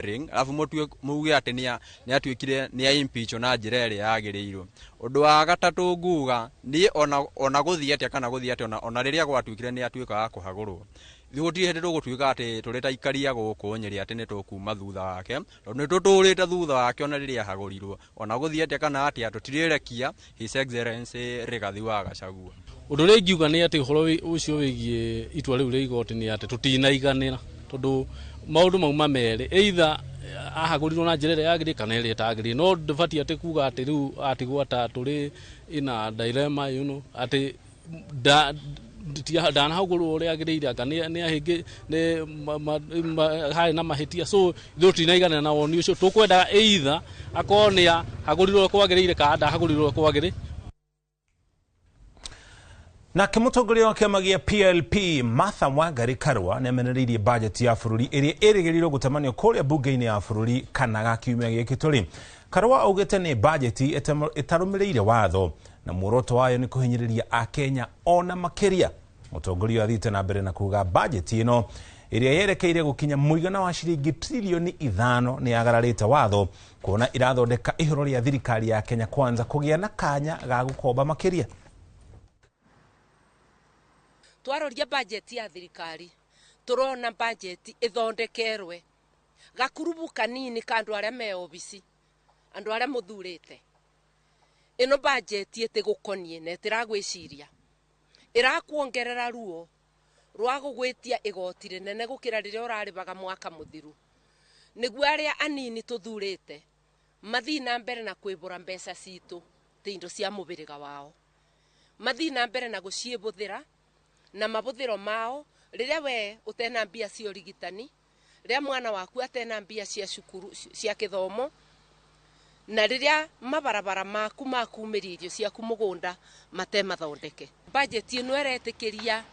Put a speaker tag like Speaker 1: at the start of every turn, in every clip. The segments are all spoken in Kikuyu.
Speaker 1: Arabu mũtue muge atĩ nĩ atuĩkire nĩ a impeach na njĩra ĩrĩa yagĩrĩirwo. Ũndũ wa gatatũ nguga niĩ ona gũthiĩ atĩa kana gũthiĩ atĩa, ona rĩrĩa gwatuĩkire nĩ atuĩka wa kũhagũrwo, gũtirĩ hĩndĩ tũgũtuĩka atĩ tũrĩ ta aikaria gũkũ Nyĩrĩ atĩ nĩ tũkuma thutha wake, tondũ nĩ tũtũrĩte thutha wake ona rĩrĩa ahagũrirwo. Ona gũthiĩ atĩa kana atĩa, tũtirĩrekia His Excellency Rigathi wa Gachagua.
Speaker 2: Ũndũ ũrĩa ingiuga nĩ atĩ ũhoro ũcio wĩgiĩ itua rĩu rĩa igoti nĩ atĩ tũtinaiganĩra, tondũ maũndũ mauma merĩ, either ahagũrirwo na njĩra ĩrĩa yagĩrĩire kana ĩrĩa ĩtagĩrĩire. No ndũbatiĩ atĩ kuga atĩ rĩu atigwo ta tũrĩ ina dilemma, atĩ ndanahagũrwo ũrĩa agĩrĩire, anga nĩ ahĩngĩ, nĩ harĩ na mahĩtia. So ithuĩ tũtinaiganĩra na woni ũcio, tũkwendaga either akorwo nĩ ahagũrirwo kwagĩrĩire kana ndahagũrirwo kwagĩrĩire.
Speaker 3: Nake mũtongoria wa kĩama gĩa PLP Martha Wangari Karua nĩ amenereirie bajeti ya bũrũri ĩrĩa ĩrĩgĩrĩirwo gũtamanio kũrĩa mbunge-inĩ ya bũrũri kana ga kiumia gĩkĩ tũrĩ. Karua augĩte nĩ bajeti ĩtarũmĩrĩire watho na muoroto wayo nĩ kũhinyĩrĩria Akenya ona makĩria. Mũtongoria athiĩte na mbere na kuga bajeti ĩno ĩrĩa yerekeire gũkinya mũigana wa ciringi trilioni 5 nĩ yagararĩte watho, kuona irathondeka ihoro rĩa thirikari ya Kenya Kwanza kũgĩa na kanya ga gũkomba makĩria.
Speaker 4: Twaroria bajeti ya thirikari, turona bajeti ithondekerwe gakurubu kanini ka andu aria me obici, andu aria muthurite. Ino bajeti itigukoniĩ na itiragwiciria, irakuongerera ruo rwa gugwitia igoti rinene gukira riria uraribaga mwaka muthiru, niguo aria anini tuthurite mathii na mbere na kwibura mbeca citu ti indo cia mubiriga wao, mathii na mbere na gucibuthira na mabuthiro mao riria we utena mbia cia urigitani, riria mwana waku atena mbia cia cukuru cia kithomo, na riria mabarabara maku makumiria irio ciaku mugunda mate mathondeke. Bajeti ino eretikiria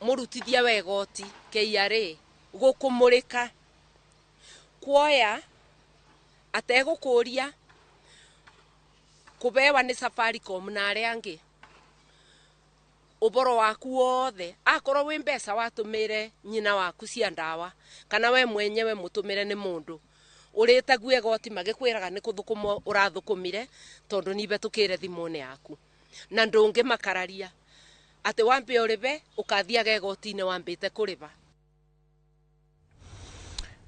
Speaker 4: murutithia wa igoti KRA gukumurika kuoya ategukuria kubewa ni Safaricom na aria angi uboro waku wothe. Akorwo wi mbeca watumire nyina waku cia ndawa kana we mwenyewe mutumire ni mundu uritague igoti magikwiraga ni kuthukuma urathukumire tondu ni betukire thimu-ini yaku, na ndungi makararia ati wambe uribe ukathiaga igoti-ini wambite kuriba.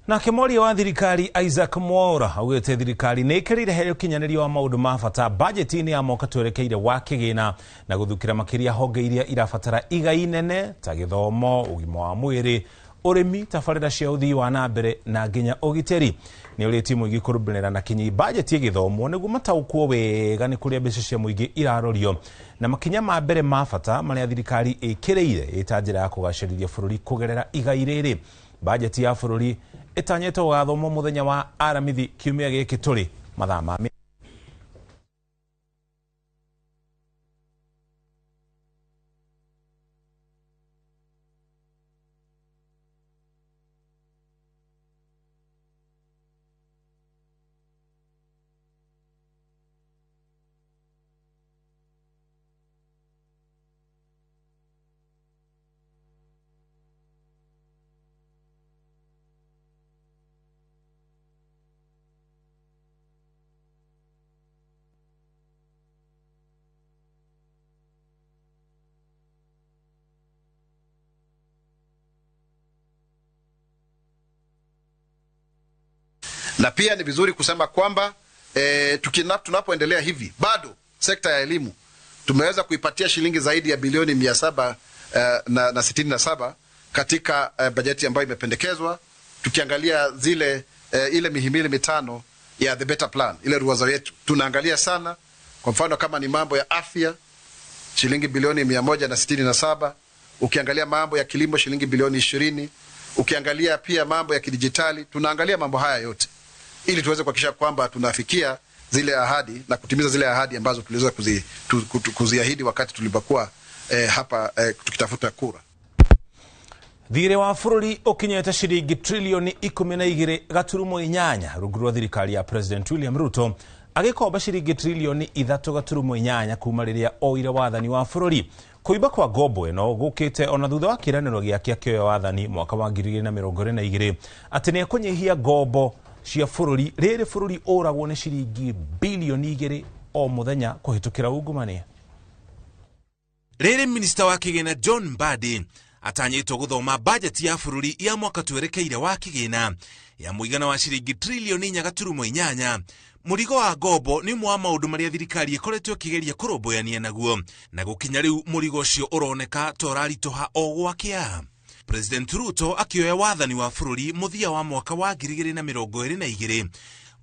Speaker 3: Nake mwaria wa thirikari Isaac Mwaura augĩte thirikari nĩ ĩkĩrĩire he ũkinyanĩria wa maũndũ ma bata bajeti-inĩ ya mwaka twerekeire wa kĩgĩna na gũthukĩra makĩria honge iria irabatara igai nene ta gĩthomo, ũgima wa mwĩrĩ, ũrĩmi, tabarĩra cia ũthii wa na mbere na nginya ũgitĩri. Nĩ ũrĩtie mũingĩ kũrũmĩrĩra na kinyi bajeti ĩgĩthomwo nĩguo mataũkwo wega nĩ kũrĩa mbeca cia mũingĩ irarorio na makinya ma mbere ma bata marĩa thirikari ĩkĩrĩire ĩta njĩra ya kũgacĩrithia bũrũri kũgerera igai rĩrĩ. Bajeti ya bũrũri ĩtanyĩtwo gũgathomwo mũthenya wa Aramithi kiumia gĩkĩ tũrĩ mathaa ma
Speaker 5: Na pia ni vizuri kusema kwamba tunapoendelea hivi bado sekta ya elimu tumeweza kuipatia shilingi zaidi ya bilioni mia saba, na sitini na saba katika bajeti ambayo imependekezwa, tukiangalia zile ile mihimili mitano ya the better plan, ile ruwaza yetu tunaangalia sana. Kwa mfano kama ni mambo ya afya shilingi bilioni mia moja na sitini na saba, ukiangalia mambo ya kilimo shilingi bilioni 20, ukiangalia pia mambo ya kidijitali, tunaangalia mambo haya yote ili tuweze kuhakikisha kwamba tunafikia zile ahadi na kutimiza zile ahadi ambazo tuliweza kuziahidi wakati tulipokuwa hapa tukitafuta kura.
Speaker 3: Thirĩ wa bũrũri ũkinyĩte ciringi trilioni ikũmi na igĩrĩ gaturumo inyanya rungu rwa thirikari ya President William Ruto agĩkomba ciringi trilioni ithatũ gaturumo inyanya kuma rĩrĩa oire wathani wa bũrũri. Kũimba kwa ngombo ĩno gũkĩte ona thutha wa kĩĩranĩro gĩake akĩoya wathani mwaka wa 2022 atĩ nĩekũnyihia ngombo cia bũrũri rĩrĩ bũrũri ũragwo nĩ ciringi bilioni 2 o mũthenya kũhĩtũkĩra ungumania.
Speaker 6: Rĩrĩ minista wa kĩgĩna John Mbadi atanyĩtwo gũthoma bajeti ya bũrũri ya mwaka twerekeire wa kĩgĩna ya mũigana wa ciringi trilioni 4.8. Mũrigo wa ngombo nĩ ũmwe wa maũndũ marĩa thirikari ĩkoretwo ĩkĩgeria kũrũmbũyania naguo, na gũkinya rĩu mũrigo ũcio ũroneka ta ũraritũha o gwakĩa. President Ruto akĩoya wathani wa bũrũri mũthia wa mwaka wa 2022,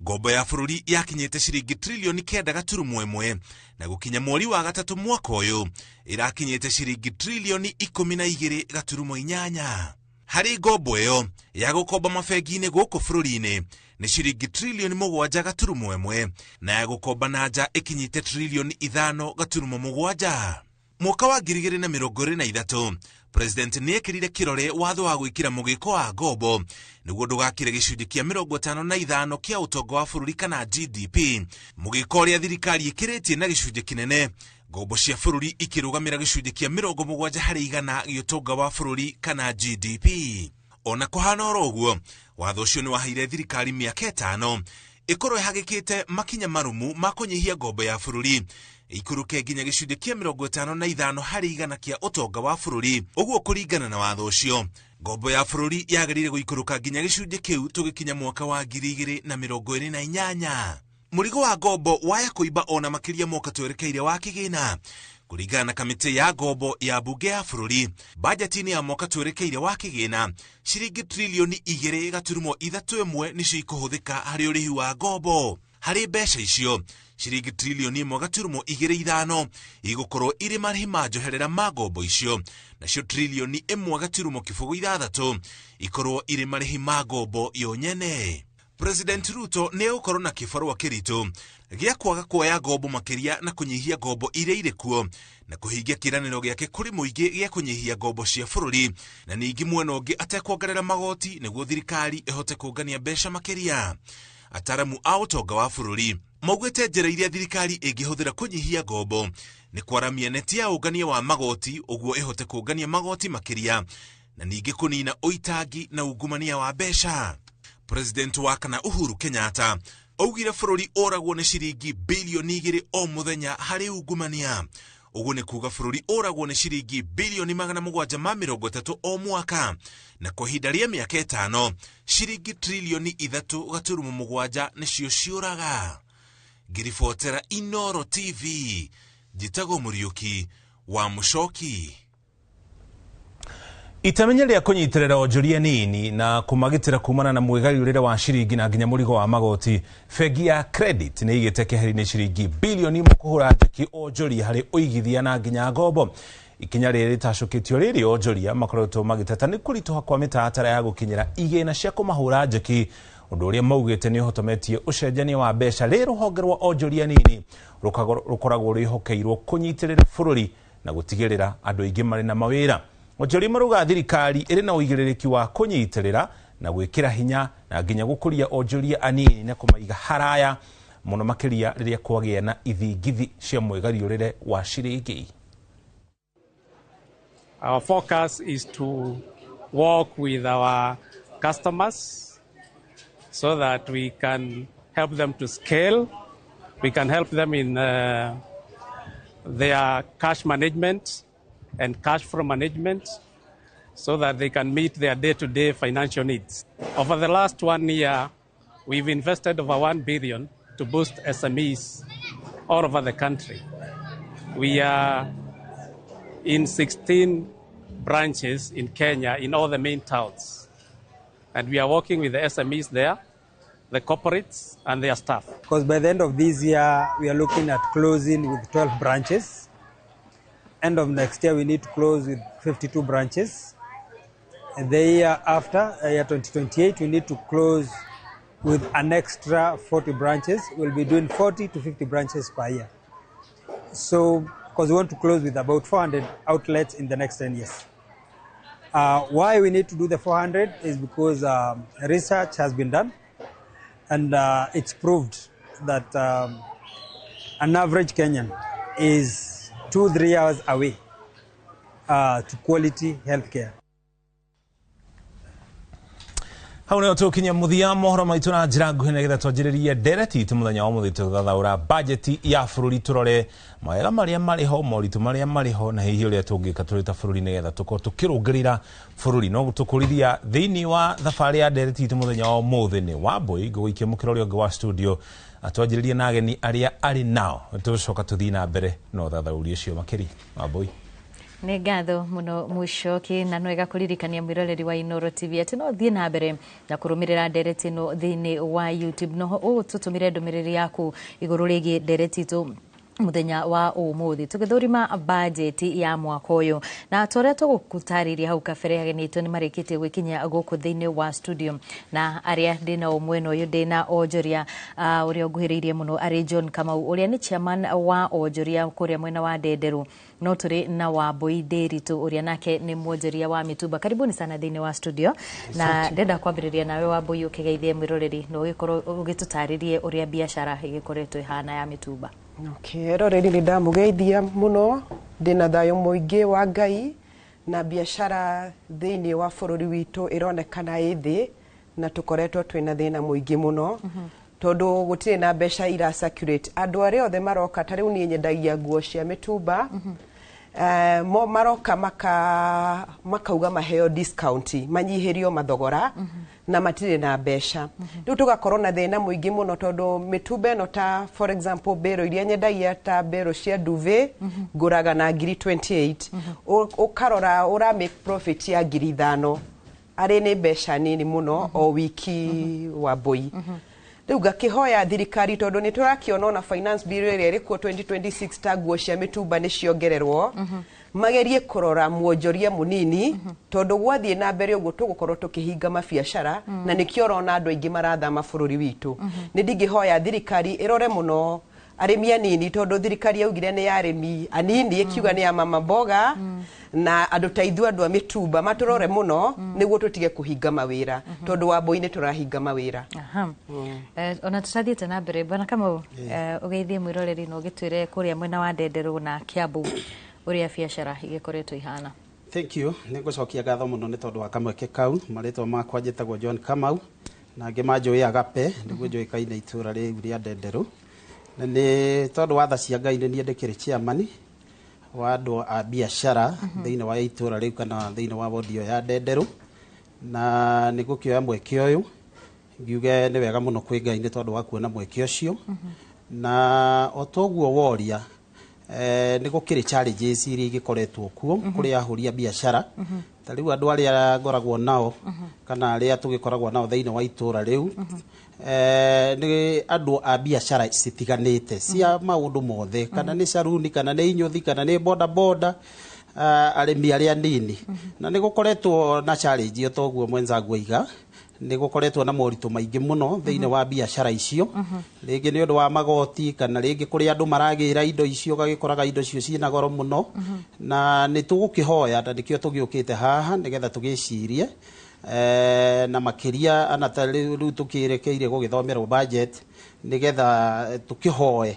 Speaker 6: ngombo ya bũrũri yakinyĩte ciringi trilioni 9.1 na gũkinya mweri wa gatatũ mwaka ũyũ ĩrakinyĩte ciringi trilioni 12.8. Harĩ ngombo ĩyo ya gũkomba mabengi-inĩ gũkũ bũrũri-inĩ nĩ ciringi trilioni 7.1 na ya gũkomba na nja ĩkinyĩte trilioni 5.7. Mwaka wa 2023 President nĩekĩrire kĩrore watho wa gwĩkĩra mũgĩko wa ngombo nĩguo ndũgakĩre gĩcunjĩ kĩa 55 kĩa ũtonga wa bũrũri kana GDP, mũgĩko ũrĩa thirikari ĩkĩrĩtie na gĩcunjĩ kĩnene, ngombo cia bũrũri ikĩrũgamĩra gĩcunjĩ kĩa 70 harĩ igana gĩa ũtonga wa bũrũri kana GDP. Ona kũhana oro ũguo, watho ũcio nĩwaheire thirikari mĩaka 5 ĩkorwo ĩhagĩkĩte makinya marumu ma kũnyihia ngombo ya bũrũri ĩikũrũke nginya gĩcunjĩ kĩa 55 harĩ igana kĩa ũtonga wa bũrũri. Ũguo kũringana na watho ũcio, ngombo ya bũrũri yagĩrĩire gũikũrũka nginya gĩcunjĩ kĩu tũgĩkinya mwaka wa 2028. Mũrigo wa ngombo waya kũimba ona makĩria mwaka twerekeire wa kĩgĩna. Kũringana na kamĩtĩ ya ngombo ya bunge ya bũrũri, bajeti-inĩ ya mwaka twerekeire wa kĩgĩna ciringi trilioni 2.31 nĩcio ikũhũthĩka harĩ ũrĩhi wa ngombo. Harĩ mbeca icio, ciringi trilioni 1.25 igũkorwo irĩ marĩhi ma njoherera ma ngombo icio, nacio trilioni 1.06 ikorwo irĩ marĩhi ma ngombo yo nyene. President Ruto nĩ egũkorwo na kĩbarũa kĩritũ gĩa kwaga kuoya ngombo makĩria na kũnyihia ngombo iria irĩ kuo na kũhingia kĩĩranĩro gĩake kũrĩ mũingĩ gĩa kũnyihia ngombo cia bũrũri, na ningĩ mwena ũngĩ atekuongerera magoti nĩguo thirikari ĩhote kũngania mbeca makĩria. Ataramu a ũtonga wa bũrũri maugĩte njĩra iria thirikari ĩngĩhũthĩra kũnyihia ngombo nĩ kwaramia neti ya ũngania wa magoti ũguo ĩhote kũngania magoti makĩria, na ningĩ kũnina ũitangi na ungumania wa mbeca. President wa kana Uhuru Kenyatta augire bũrũri ũragwo nĩ ciringi bilioni 2 o mũthenya harĩ ungumania. Ũguo nĩ kuga bũrũri ũragwo nĩ ciringi bilioni 730 o mwaka, na kwa ihinda rĩa mĩaka 5 ciringi trilioni 3.7 nĩcio ciũraga. Ngiribotera Inoro TV, njĩtagwo Mũriũki wa Mũcoki.
Speaker 3: Itamenya rĩa kũnyitĩrĩra onjoria nini na kũmagitĩra kumana na mwĩgariũrĩre wa ciringi na nginya mũrigo wa magoti, bengi ya Credit nĩ ĩigĩte keheri-inĩ ciringi bilioni 1 kũhũra njeki onjoria harĩ ũigithia na nginya ngombo. Ikinya rĩrĩ rĩtacũkĩtio rĩrĩ onjoria makoretwo magĩteta nĩ kũritũha kwa mĩtaratara ya gũkinyĩra igĩna cia kũmahũra njeki, ũndũ ũrĩa maugĩte nĩ ũhotometie ũcenjania wa mbeca. Rĩrĩ rũhonge rwa onjoria nini rũkoragwo rwĩhokeirwo kũnyitĩrĩra bũrũri na gũtigĩrĩra andũ aingĩ marĩ na mawĩra. Onjoria marauga thirikari ĩrĩ na ũigĩrĩrĩki wa kũnyitĩrĩra na gwĩkĩra hinya na nginya gũkũria onjoria anini na kũmaiga haraya mũno makĩria rĩrĩa kwagĩa na ithingithia cia mwĩgariũrĩre wa ciringi.
Speaker 7: Our focus is to work with our customers so that we can help them to scale, we can help them in their cash management and cash flow management so that they can meet their day-to-day financial needs. Over the last 1 year, we've invested over 1 billion to boost SMEs all over the country. We are in 16 branches in Kenya, in all the main towns. And we are working with the SMEs there, the corporates, and their staff.
Speaker 8: Because by the end of this year, we are looking at closing with 12 branches. End of next year, we need to close with 52 branches. And the year after, year 2028, we need to close with an extra 40 branches. We'll be doing 40 to 50 branches per year. So, because we want to close with about 400 outlets in the next 10 years. Why we need to do the 400 is because research has been done, and it's proved that an average Kenyan is 2-3 hours away to quality healthcare.
Speaker 3: Hau nĩho tũkinya mũthia mohoro maitũ na njĩra nguhĩ nĩgetha twanjĩrĩrie ndereti itũ mũthenya wa ũmũthĩ tũgĩthathaũra bajeti ya bũrũri tũrore mawega marĩa marĩ ho, moritũ marĩa marĩ ho, na hihi ũrĩa tũngĩka tũrĩ ta bũrũri nĩgetha tũkorwo tũkĩrũngĩrĩra bũrũri. No tũkũrithia thĩinĩ wa thabarĩ ya ndereti itũ mũthenya wa ũmũthĩ nĩ Wambũi ngũgũikia mũkĩra ũrĩa ũngĩ wa studio atwanjĩrĩrie na ageni arĩa arĩ nao, tũcoka tũthiĩ na mbere na ũthathaũri ũcio makĩria. Wambũi.
Speaker 9: Nĩ ngatho mũno Mũcoki, na no wega kũririkania mwĩroreri wa Inooro TV atĩ no thiĩ na mbere na kũrũmĩrĩra ndereti ĩno thĩinĩ wa YouTube, no ũtũtũmĩre ndũmĩrĩri yaku igũrũ rĩgiĩ ndereti itũ mũthenya wa ũmũthĩ tũgĩthũrima bajeti ya mwaka ũyũ. Na torĩa tũgũgũtarĩria hau kabere, ageni aitũ nĩ marĩkĩtie gwĩkinyia gũkũ thĩinĩ wa studio, na arĩa ndĩnao mwena ũyũ ndĩna onjoria ũrĩa ũnguhĩrĩirie mũno arĩ John Kamau, ũrĩa nĩ chairman wa onjoria kũrĩa mwena wa Ndenderu, no tũrĩ na Wambũi Ndĩritũ ũrĩa nake nĩ mwonjoria wa mĩtumba. Karibuni sana thĩinĩ wa studio, na ndenda kwambĩrĩria nawe Wambũi ũkĩgeithie mwĩroreri na ũgĩkorwo ũgĩtũtarĩrie ũrĩa biacara ĩgĩkoretwo ĩhana ya mĩtumba.
Speaker 10: Okay, roreri nĩ ndamũgeithia mũno, ndĩna thayũ mũingĩ wa Ngai, na biacara thĩinĩ wa bũrũri witũ ĩronekana ĩ thĩ, na tũkoretwo twĩna thĩna mũingĩ mũno tondũ gũtirĩ na mbeca ira circulate. Andũ arĩa othe maroka, ta rĩu niĩ nyendagia nguo cia mĩtumba, mo maroka makauga maheo discount, manyihĩrio mathogora, na matirĩ na mbeca. Rĩu tũgakorwo na thĩna mũingĩ mũno tondũ mĩtumba ĩno, ta for example mbĩro iria nyendagia, ta mbĩro cia duvet, ngũraga na ngiri 28. Ũkarora ũra make profit ya 5,000, arĩ nĩ mbeca nini mũno o wiki, Wambũi. Rĩu ngakĩhoya thirikari, tondũ nĩ tũrakĩona ona finance bill ĩrĩa ĩrĩ kuo 2026, ta nguo cia mĩtumba nĩ ciongererwo, magerie kũrora mwonjoria mũnini, tondũ gwathiĩ na mbere ũguo tũgũkorwo tũkĩhinga mabiacara, na nĩkĩo ũrona andũ aingĩ marathama bũrũri witũ. Nĩ ndingĩhoya thirikari ĩrore mũno arĩmi anini, tondũ thirikari yaugire nĩ ya arĩmi anini, ĩkiuga nĩ ya mama mboga na andũ ta ithuĩ andũ a mĩtumba, matũrore mũno nĩguo tũtige kũhinga mawĩra, tondũ Wambũi nĩ tũrahinga mawĩra.
Speaker 9: Aha. Ona tũtathiĩte na mbere, bwana Kamau, ũgeithie mwĩroreri na ũgĩtwĩre kũrĩa mwena wa Ndenderũ na Kiambu ũrĩa biacara igĩkoretwo ihana.
Speaker 7: Thank you, nĩ ngũcokia ngatho mũno nĩ tondũ wa kamweke kau. Marĩtwa makwa njĩtagwo John Kamau, na angĩ manjũĩ Agape, nĩguo njũĩkaine itũũra rĩu rĩa Ndenderũ. Na nĩ tondũ wa tha cia Ngai nĩ niĩ ndĩkĩrĩ chairman wa andũ a biacara thĩinĩ wa itũũra rĩu kana thĩinĩ wa wodi ĩyo ya Ndenderũ. Na nĩ ngũkĩoya mweke ũyũ ngiuge nĩ wega mũno kwĩ Ngai nĩ tondũ wa kuona mweke ũcio. Na o toguo woria, nĩ gũkĩrĩ challenges iria igĩkoretwo kuo kũrĩ ahũri a biacara. Ta rĩu andũ arĩa ngoragwo nao kana arĩa tũgĩkoragwo nao thĩinĩ wa itũũra rĩu, nĩ andũ a biacara citiganĩte cia maũndũ mothe, kana nĩ caruni, kana nĩ inyũthi, kana nĩ boda boda, arĩmi arĩa nini. Na nĩ gũkoretwo na challenge o toguo mwenzangu aiga, nĩ gũkoretwo na moritũ maingĩ mũno thĩinĩ wa biacara icio, rĩngĩ nĩ ũndũ wa magoti, kana rĩngĩ kũrĩa andũ maragĩra indo icio, ũgagĩkoraga indo icio ciĩna goro mũno. Na nĩ tũgũkĩhoya, na nĩkĩo tũgĩũkĩte haha nĩgetha tũgĩcirie, na makĩria ana ta rĩu tũkĩrekeire gũgĩthomerwo budget, nĩgetha tũkĩhoe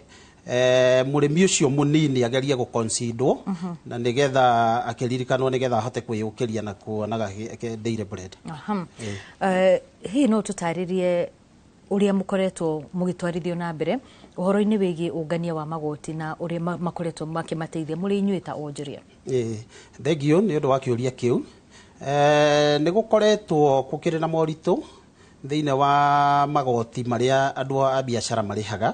Speaker 7: mũrĩmi ũcio mũnini agerie gũconsiderwo, na nĩgetha akĩririkanwo, nĩgetha ahote kwĩyũkĩria na kuonaga daily bread.
Speaker 9: Aha. Hihi no tũtarĩrie ũrĩa mũkoretwo mũgĩtwarithio na mbere ũhoro-inĩ wĩgiĩ ũngania wa magoti na ũrĩa makoretwo makĩmateithia mũrĩ inyuĩ ta onjoria?
Speaker 7: Thengiũ nĩ ũndũ wa kĩũria kĩu. Nĩ gũkoretwo gũkĩrĩ na moritũ thĩinĩ wa magoti marĩa andũ a biacara marĩhaga,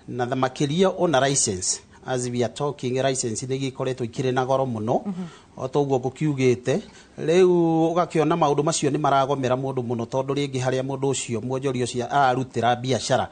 Speaker 7: na makĩria ona license. As we are talking, license nĩ igĩkoretwo ikĩrĩ na goro mũno o ta ũguo ngũkiugĩte. Rĩu ũgakĩona maũndũ macio nĩ maragomera mũndũ mũno, tondũ rĩngĩ harĩa mũndũ ũcio mwonjoria ũcio ararutĩra biacara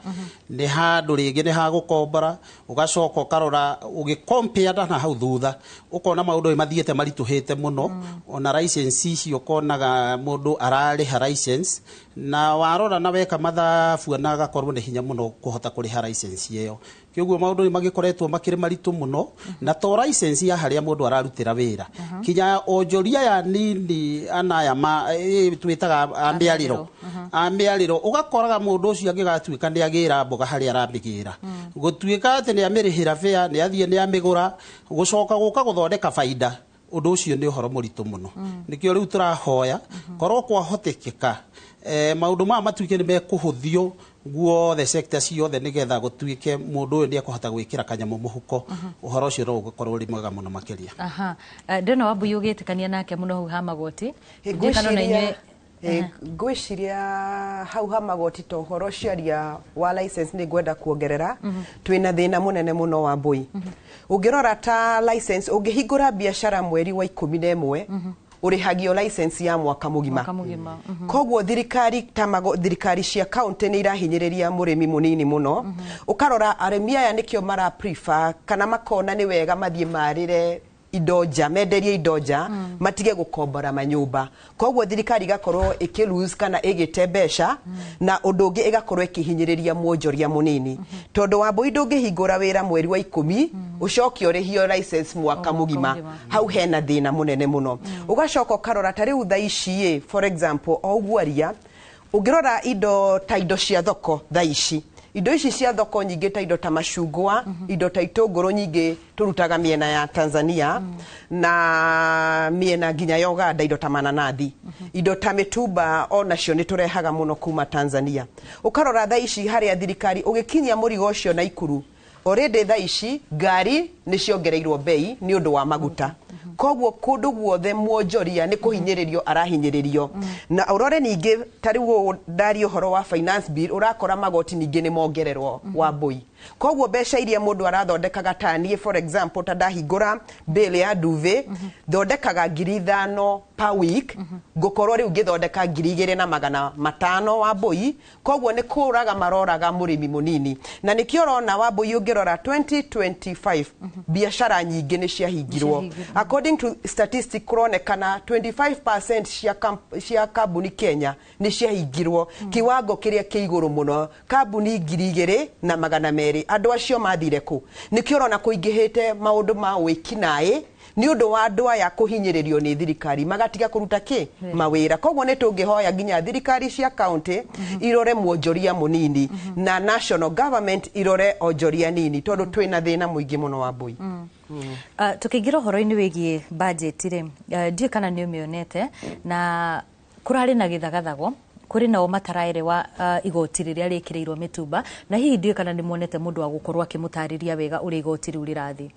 Speaker 7: nĩ handũ rĩngĩ nĩ hagũkombora, ũgacoka ũkarora ũgĩcompare na hau thutha, ũkona maũndũ nĩ mathiĩte maritũhĩte mũno. Ona license icio, ũkonaga mũndũ ararĩha license, na warora na weka mathabu na agakorwo nĩ hinya mũno kũhota kũrĩha license ĩyo. Kĩoguo maũndũ nĩ magĩkoretwo makĩrĩ maritũ mũno, na to license ya harĩa mũndũ ararutĩra wĩra, kinya onjoria ya nini anaya ma twĩtaga a mĩarĩro, a mĩarĩro, ũgakoraga mũndũ ũcio angĩgatuĩka nĩ agĩra mboga harĩa aramĩgĩra, gũtuĩka atĩ nĩ amĩrĩhĩra bĩa, nĩ athiĩ nĩ amĩgũra, gũcoka gũka gũthondeka baida.
Speaker 11: Ũndũ ũcio nĩ ũhoro mũritũ mũno. Nĩkĩo rĩu tũrahoya korwo kwahotekeka maũndũ maya matuĩke nĩ mekũhũthio guothe, sector ciothe, nĩgetha gũtuĩke mũndũ ũyũ nĩ ekũhota gwĩkĩra kanyamũ mũhuko. Ũhoro ũcio no ũgũkorwo ũrĩ mwega mũno makĩria.
Speaker 9: Aha. Ndĩrona Wambui ũgĩtĩkania nake mũno hau ha magoti. Ndiũĩ kana ona inyuĩ.
Speaker 10: Ngwĩciria hau ha magoti, to ũhoro ũcio aria wa license, nĩ ngwenda kuongerera twĩna thĩna mũnene mũno wa mbui. Ũngĩrora ta license, ũngĩhingũra biacara mweri wa 11, ũrĩhagio license ya mwaka mũgima.
Speaker 9: Mwaka mũgima.
Speaker 10: Koguo thirikari ta thirikari cia county nĩ irahinyĩrĩria mũrĩmi mũnini mũno. Ũkarora arĩmi aya nĩkĩo mara prefer kana makona nĩ wega mathiĩ marĩre indo nja, menderie indo nja, matige gũkombora manyũmba. Koguo thirikari ĩgakorwo ĩkĩ lose kana ĩgĩte mbeca, na ũndũ ũngĩ ĩgakorwo ĩkĩhinyĩrĩria mwonjoria mũnini, tondũ Wambui ndũngĩhingũra wĩra mweri wa 10 ũcoke ũrĩhio license mwaka
Speaker 9: O mwaka
Speaker 10: mũgima.
Speaker 9: Mũgima.
Speaker 10: Hau hena thĩna mũnene mũno. Ũgacoka ũkarora ta rĩu thaa ici ĩ, for example, o ũguo aria, ũngĩrora indo ta indo cia thoko thaa ici, indo ici cia thoko nyingĩ, ta indo ta macungwa, indo ta itũngũrũ nyingĩ tũrutaga mĩena ya Tanzania na mĩena nginya ya Uganda, indo ta mananathi, indo ta mĩtumba onacio nĩ tũrehaga mũno kuma Tanzania. Ũkarora thaa ici harĩa thirikari ũgĩkinyia mũrigo ũcio Naikuru, already thaa ici ngari nĩ ciongereirwo bei nĩ ũndũ wa maguta. Koguo kũndũ guothe mwonjoria nĩ kũhinyĩrĩrio arahinyĩrĩrio. Na ũrore ningĩ ta rĩu ũũ ndaria ũhoro wa finance bill, ũrakora magoti ningĩ nĩ mongererwo wa mbui. Koguo mbeca iria mũndũ arathondekaga, ta niĩ for example, ta ndahingũra bill ya duvet thondekaga 5,000 per week, ngũkorwo rĩu ngĩthondeka 2,500 wa mbui. Koguo nĩ kũraga maroraga mũrĩmi mũnini, na nĩkĩo ũrona Wambui ũngĩrora 2025 biacara nyingĩ nĩ ciahingirwo.
Speaker 9: Ciahingirwo.
Speaker 10: According to statistic, kũronekana 25% cia kambuni Kenya nĩ ciahingirwo, kiwango kĩrĩa kĩ igũrũ mũno, kambuni 2,200. Andũ acio mathire kũ? Nĩkĩo ũrona kũingĩhĩte maũndũ ma wĩkinaĩ nĩ ũndũ wa andũ aya kũhinyĩrĩrio nĩ thirikari magatiga kũruta kĩ mawĩra. Koguo nĩ tũngĩhoya nginya thirikari cia county irore mwonjoria mũnini na national government irore onjoria nini, tondũ twĩna thĩna mũingĩ mũno wa mbui.
Speaker 9: Tukĩingĩra ũhoro-inĩ wĩgiĩ budget rĩ, ndiũĩ kana nĩ ũmĩonete, na kũrarĩ na gĩthagathago, kũrĩ nao mataraerewa igoti rĩrĩa rĩkĩrĩirwo mĩtumba, na hihi ndiũĩ kana nĩ muonete mũndũ wa gũkorwo akĩmũtarĩria wega ũrĩa igoti rĩu rĩrathiĩ.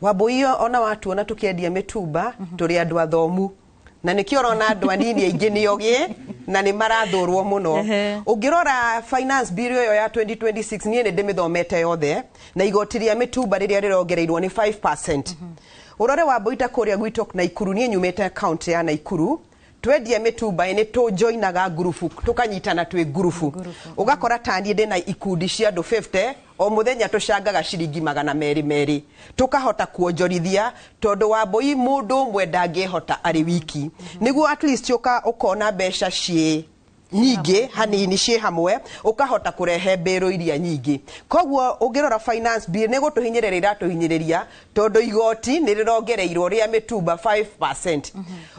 Speaker 10: Wambui ona watuona tukiendia mĩtumba, tũrĩ andũ athomu, na nĩkĩo ũrona andũ anini aingĩ nĩ ogĩ na nĩ marathũrwo mũno. Ũngĩrora finance bill ĩyo ya 2026, niĩ nĩ ndĩmĩthomete yothe, na igoti rĩa mĩtumba rĩrĩa rĩrongereirwo nĩ 5%. Ũrore Wambui ta kũrĩa gwitũ Naikuru, niĩ nyumĩte county ya Naikuru, twendia mĩtumba nĩ tũjoinaga ngurubu, tũkanyitana twĩ ngurubu. Ũgakora ta niĩ ndĩna ikundi cia andũ 50, o mũthenya tũcangaga ciringi 200 merĩ, tũkahota kuonjorithia, tondũ Wambui mũndũ ũmwe ndangĩhota arĩ wiki. Nĩguo at least ũkona mbeca ciĩ nyingĩ hanini ciĩ hamwe, ũkahota kũrehe mbĩrũ iria nyingĩ. Koguo ũngĩrora finance bill nĩ gũtũhinyĩrĩria iratũhinyĩrĩria, tondũ igoti nĩ rĩrongereirwo rĩa mĩtumba 5%.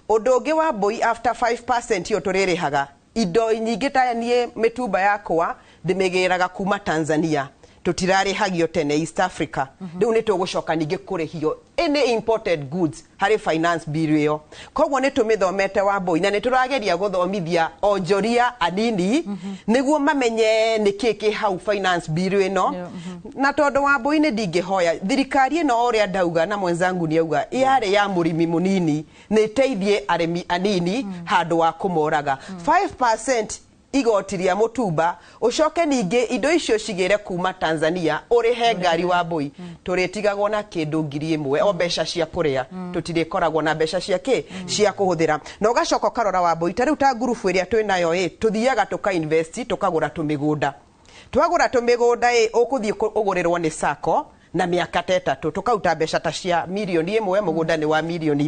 Speaker 10: Ũndũ ũngĩ wa mbui, after 5% iyo tũrĩrĩhaga, indo nyingĩ ta niĩ mĩtumba yakwa ndĩmĩgĩraga kuma Tanzania, tũtirarĩhagio tene East Africa. Rĩu nĩ tũgũcoka ningĩ kũrĩhio any imported goods harĩ finance bill ĩyo. Koguo nĩ tũmĩthomete Wambui, na nĩ tũrageria gũthomithia onjoria anini nĩguo mamenye nĩkĩ kĩ hau finance bill ĩno. Na tondũ Wambui nĩ ndingĩhoya thirikari ĩno, o ũrĩa ndauga na mwenzangu nĩ auga, yarĩ ya mũrĩmi mũnini, nĩ ĩteithie arĩmi anini handũ wa kũmoraga. 5% igoti rĩa mũtumba, ũcoke ningĩ indo icio cigĩre kuma Tanzania, ũrĩhe ngari, wa mbui tũrĩtigagwo na kĩndũ 1,000 o mbeca cia kũrĩa, tũtirĩkoragwo na mbeca cia kĩ cia kũhũthĩra. Na ũgacoka ũkarora Wambui ta rĩu ta ngurubu ĩrĩa twĩ nayo ĩ, tũthiaga tũka invest, tũkagũra tũmĩgũnda. Twagũra tũmĩgũnda ĩ, ũkũthiĩ ũgũrĩrwo nĩ sacco na mĩaka ta 3, tũkaruta mbeca ta cia 1 million, mũgũnda nĩ wa 3 million.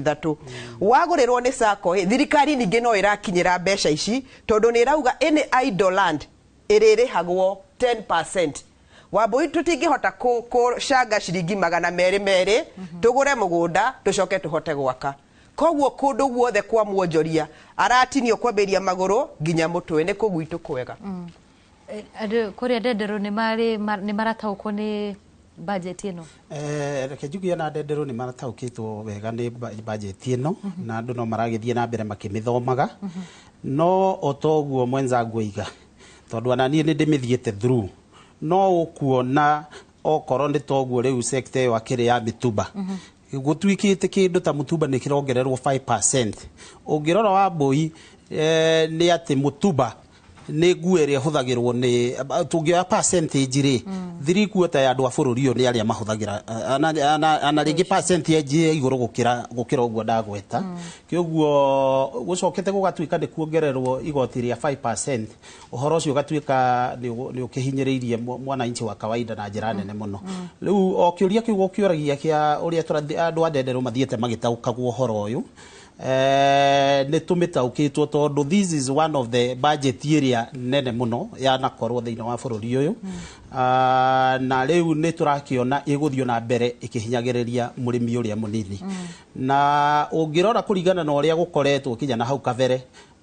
Speaker 10: Wagũrĩrwo nĩ sacco ĩ, thirikari ningĩ no ĩrakinyĩra mbeca ici, tondũ nĩ ĩrauga any idle land ĩrĩrĩhagwo 10%. Wambui tũtingĩhota kũcanga ciringi 200 merĩ tũgũre mũgũnda tũcoke tũhote gwaka. Koguo kũndũ guothe kwa mwonjoria aratinio kwambĩrĩria magũrũ nginya mũtwe, nĩ kũu gwitũ kwega.
Speaker 9: Andũ kũrĩa Ndenderũ nĩ marĩ nĩ marataũkwo nĩ Budget ĩno?
Speaker 11: Reke njuge ona ndenderũ nĩ marataũkĩtwo wega nĩ budget ĩno, na andũ no maragĩthiĩ na mbere makĩmĩthomaga. No o toguo mwenzangu oiga, tondũ ona niĩ nĩ ndĩmĩthiĩte through, no ũkuona okorwo nĩ toguo rĩu sector ĩyo akĩrĩ ya mĩtumba, gũtuĩkĩte kĩndũ ta mũtumba nĩ kĩrongererwo 5%. Ũngĩrora wa mbũi, nĩ atĩ mũtumba nĩ nguo ĩrĩa ĩhũthagĩrwo nĩ, tũngĩoya percentage rĩ, 3/4 ya andũ a bũrũri ũyũ nĩ arĩa mahũthagĩra, ana rĩngĩ percentage ya igũrũ gũkĩra ũguo ndagweta. Kĩoguo gũcokete gũgatuĩka nĩ kuongererwo igoti rĩa 5%, ũhoro ũcio ũgatuĩka nĩ ũkĩhinyĩrĩirie mwananchi wa kawaida na njĩra nene mũno. Rĩu o kĩũria kĩu ũkĩũragia kĩa ũrĩa andũ a ndenderũ mathiĩte magĩtaũkagwo ũhoro ũyũ, nĩ tũmĩtaũkĩtwo tondũ this is one of the budget ĩrĩa nene mũno yanakorwo thĩinĩ wa bũrũri ũyũ. Na rĩu nĩ tũrakĩona ĩgũthiĩ na mbere ĩkĩhinyagĩrĩria mũrĩmi ũrĩa mũnini. Na ũngĩrora kũringana na ũrĩa gũkoretwo kinya na hau kabere,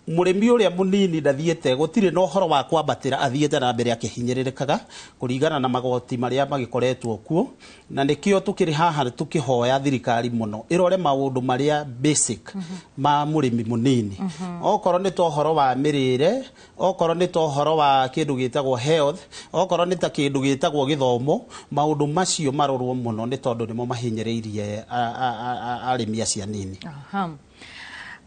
Speaker 11: mũrĩmi ũrĩa mũnini ndathiĩte, gũtirĩ na ũhoro wa kwambatĩra, athiĩte na mbere akĩhinyĩrĩrĩkaga kũringana na magoti marĩa magĩkoretwo kuo. Na nĩkĩo tũkĩrĩ haha tũkĩhoya thirikari mũno ĩrore maũndũ marĩa basic ma mũrĩmi mũnini, okorwo nĩ ta ũhoro wa mĩrĩre, okorwo nĩ ta ũhoro wa kĩndũ gĩtagwo health, okorwo nĩ ta kĩndũ gĩtagwo gĩthomo. Maũndũ macio marorwo mũno nĩ tondũ nĩmo mahinyĩrĩirie arĩmi acio anini.
Speaker 9: Aha.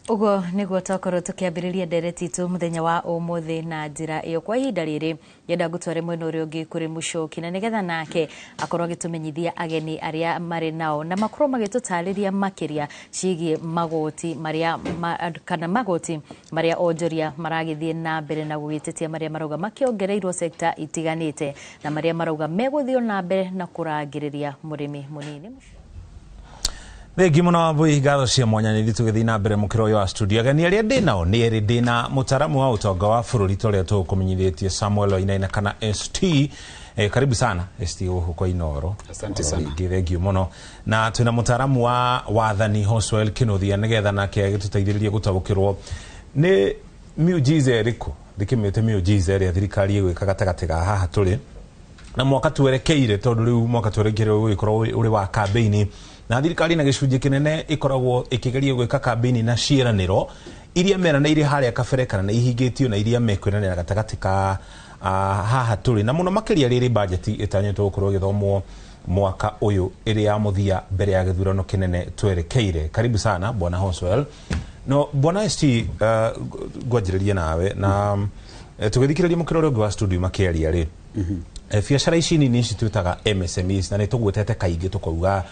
Speaker 9: Ũguo nĩguo twakorwo tũkĩambĩrĩria ndereti itũ mũthenya wa ũmũthĩ na njĩra ĩyo. Kwa ihinda rĩrĩ ngĩenda ngũtware mwena ũrĩa ũngĩ kũrĩ Mũcoki, na nĩgetha nake akorwo agĩtũmenyithia ageni arĩa marĩ nao na makorwo magĩtũtarĩria makĩria ciĩgiĩ magoti marĩa kana magoti marĩa onjoria maragĩthiĩ na mbere na gũgĩtetia, marĩa marauga makĩongereirwo sekta itiganĩte na marĩa marauga megũthiĩ na mbere na kũrangĩrĩria mũrĩmi mũnini.
Speaker 3: Thengi mũno Wambui, ngatho cia mwanya. Nĩ tũgĩthiĩ na mbere mũkĩra ũyũ wa studio, ageni arĩa ndĩ nao nĩ erĩ. Ndĩ na mũtaaramu wa ũtonga wa bũrũri ta ũrĩa tũkũmenyithĩtie, Samuel Wainaina kana ST. Karibu sana ST gũkũ kwa Inoro.
Speaker 12: Asante sana.
Speaker 3: Rĩngĩ thengiũ mũno. Na twĩna mũtaaramu wa wathani Hoswell Kinuthia, nĩgetha nake agĩtũteithĩrĩrie gũtaũkĩrwo nĩ miujiza ĩrĩkũ, ndĩkĩmĩte miujiza ĩrĩa thirikari ĩgwĩka gatagatĩ ga haha tũrĩ na mwaka twerekeire, tondũ rĩu mwaka twerekeire ũgĩkorwo ũrĩ wa kambĩini, na thirikari na gĩcunjĩ kĩnene ĩkoragwo ĩkĩgeria gwĩka kambĩini na ciĩranĩro iria meranĩire harĩa kabere kana nĩ ihingĩtio na iria mekwĩranĩra gatagatĩ ka haha tũrĩ na mũno makĩria rĩrĩ bajeti ĩtanyĩtwo gũkorwo ĩgĩthomwo mwaka ũyũ ĩrĩ ya mũthia mbere ya gĩthurano kĩnene twerekeire. Karibu sana bwana Hoswell. No bwana ST, ngwanjĩrĩrie nawe na tũgĩthikĩrĩria mũkĩra ũrĩa ũngĩ wa studio makĩaria rĩ, biacara ici nini ici twĩtaga MSMEs, na nĩ tũgwetete kaingĩ tũkauga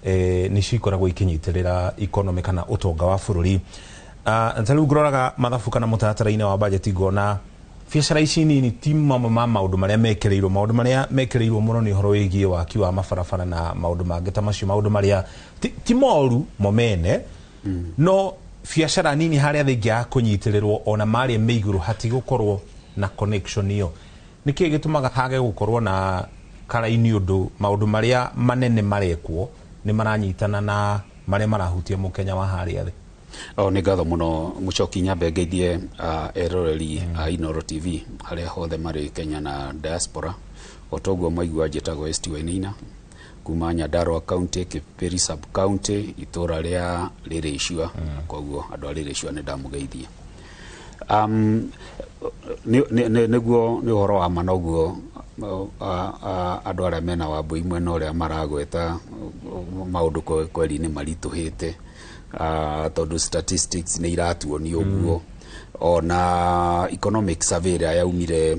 Speaker 3: nĩcio ikoragwo ikinyitĩrĩra economy kana ũtonga wa bũrũri. Ta rĩu ngĩroraga mathabu kana mũtaratara-inĩ wa bajeti, ngona biacara ici nini ti mamwe ma maũndũ marĩa mekĩrĩirwo. Maũndũ marĩa mekĩrĩirwo mũno nĩ ũhoro wĩgiĩ waki wa mabarabara na maũndũ mangĩ ta macio, maũndũ marĩa ti moru mo mene, no biacara nini harĩa thingĩaga kũnyitĩrĩrwo ona marĩa me igũrũ hatigũkorwo na connection ĩyo. Nĩkĩĩ gĩtũmaga hage gũkorwo na karaini ũndũ maũndũ marĩa manene marekwo nĩ maranyitana na marĩa marahutia mũkenya wa harĩa thĩ?
Speaker 12: O nĩ ngatho mũno Mũcoki. Nyambe ngeithie eroreri a Inoro TV harĩa hothe marĩ Kenya na diaspora. O toguo maigua, njĩtagwo ST Wainaina kuma Nyandarua County, Kiperi sub county, itũra rĩa Rĩrĩcua. Koguo andũ a Rĩrĩcua nĩ ndamũgeithia. Nĩguo nĩ ũhoro wa ma noguo andũ arĩa mena Wambui mwena ũrĩa maragweta, maũndũ kweri nĩ maritũhĩte, tondũ statistics nĩ iratuonia ũguo. Ona economic survey ĩrĩa yaumire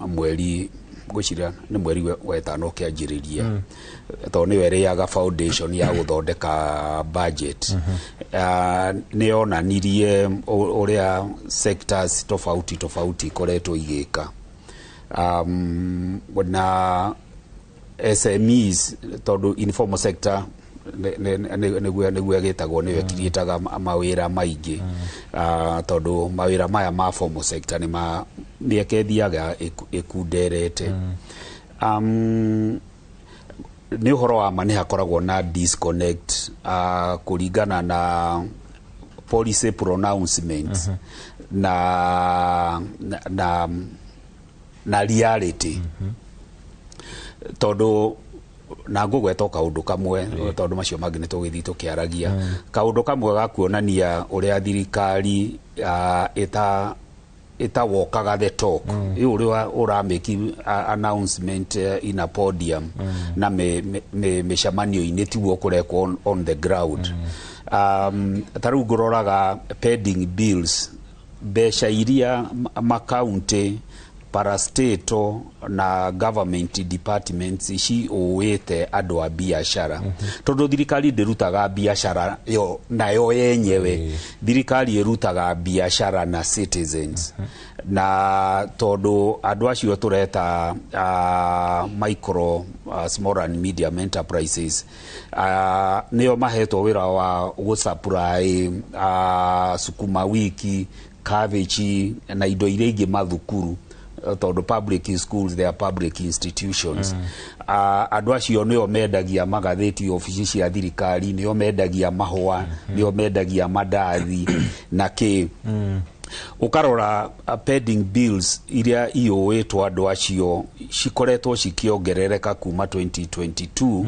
Speaker 12: mweri, ngwĩciria nĩ mweri wetano ũkĩanjĩrĩria, tondũ nĩyo ĩrĩaga foundation ya gũthondeka budget, nĩ yonanirie ũrĩa sectors tofauti tofauti ikoretwo igĩka, na SMEs, tondũ informal sector nĩguo ĩgĩtagwo, nĩyo ĩkiriĩtaga mawĩra maingĩ, tondũ mawĩra maya ma formal sector nĩ ma mĩeke ĩthiaga ĩkunderete. Nĩ ũhoro wa ma nĩ hakoragwo na disconnect kũringana na policy pronouncements na reality, tondũ Na ngũgweta o kaũndũ kamwe, tondũ macio mangĩ nĩ tũgĩthiĩ tũkĩaragia. Kaũndũ kamwe ga kuonania ũrĩa thirikari ĩta ĩtawokaga the talk, ũrĩa ũramake announcement in a podium na mĩcemanio-inĩ tiguo kũrekwo on the ground. Ta rĩu ngũroraga pending bills, mbeca iria makaunti, parastatal na government departments ciũĩte andũ a biacara, tondũ thirikari ndĩrutaga biacara yo nayo yenyewe. Thirikari ĩrutaga biacara na citizens, na tondũ andũ acio tũreta micro, small and medium enterprises, nĩo mahetwo wĩra wa gũsupply sukuma wiki, cabbage na indo iria ingĩ mathukuru, tondũ public schools, they are public institutions. Andũ acio nĩo mendagia magathĩti obici cia thirikari, nĩo mendagia mahũa, nĩo mendagia mandathi na kĩ. Ũkarora pending bills iria iyũĩtwo andũ acio cikoretwo cikĩongerereka kuma 2022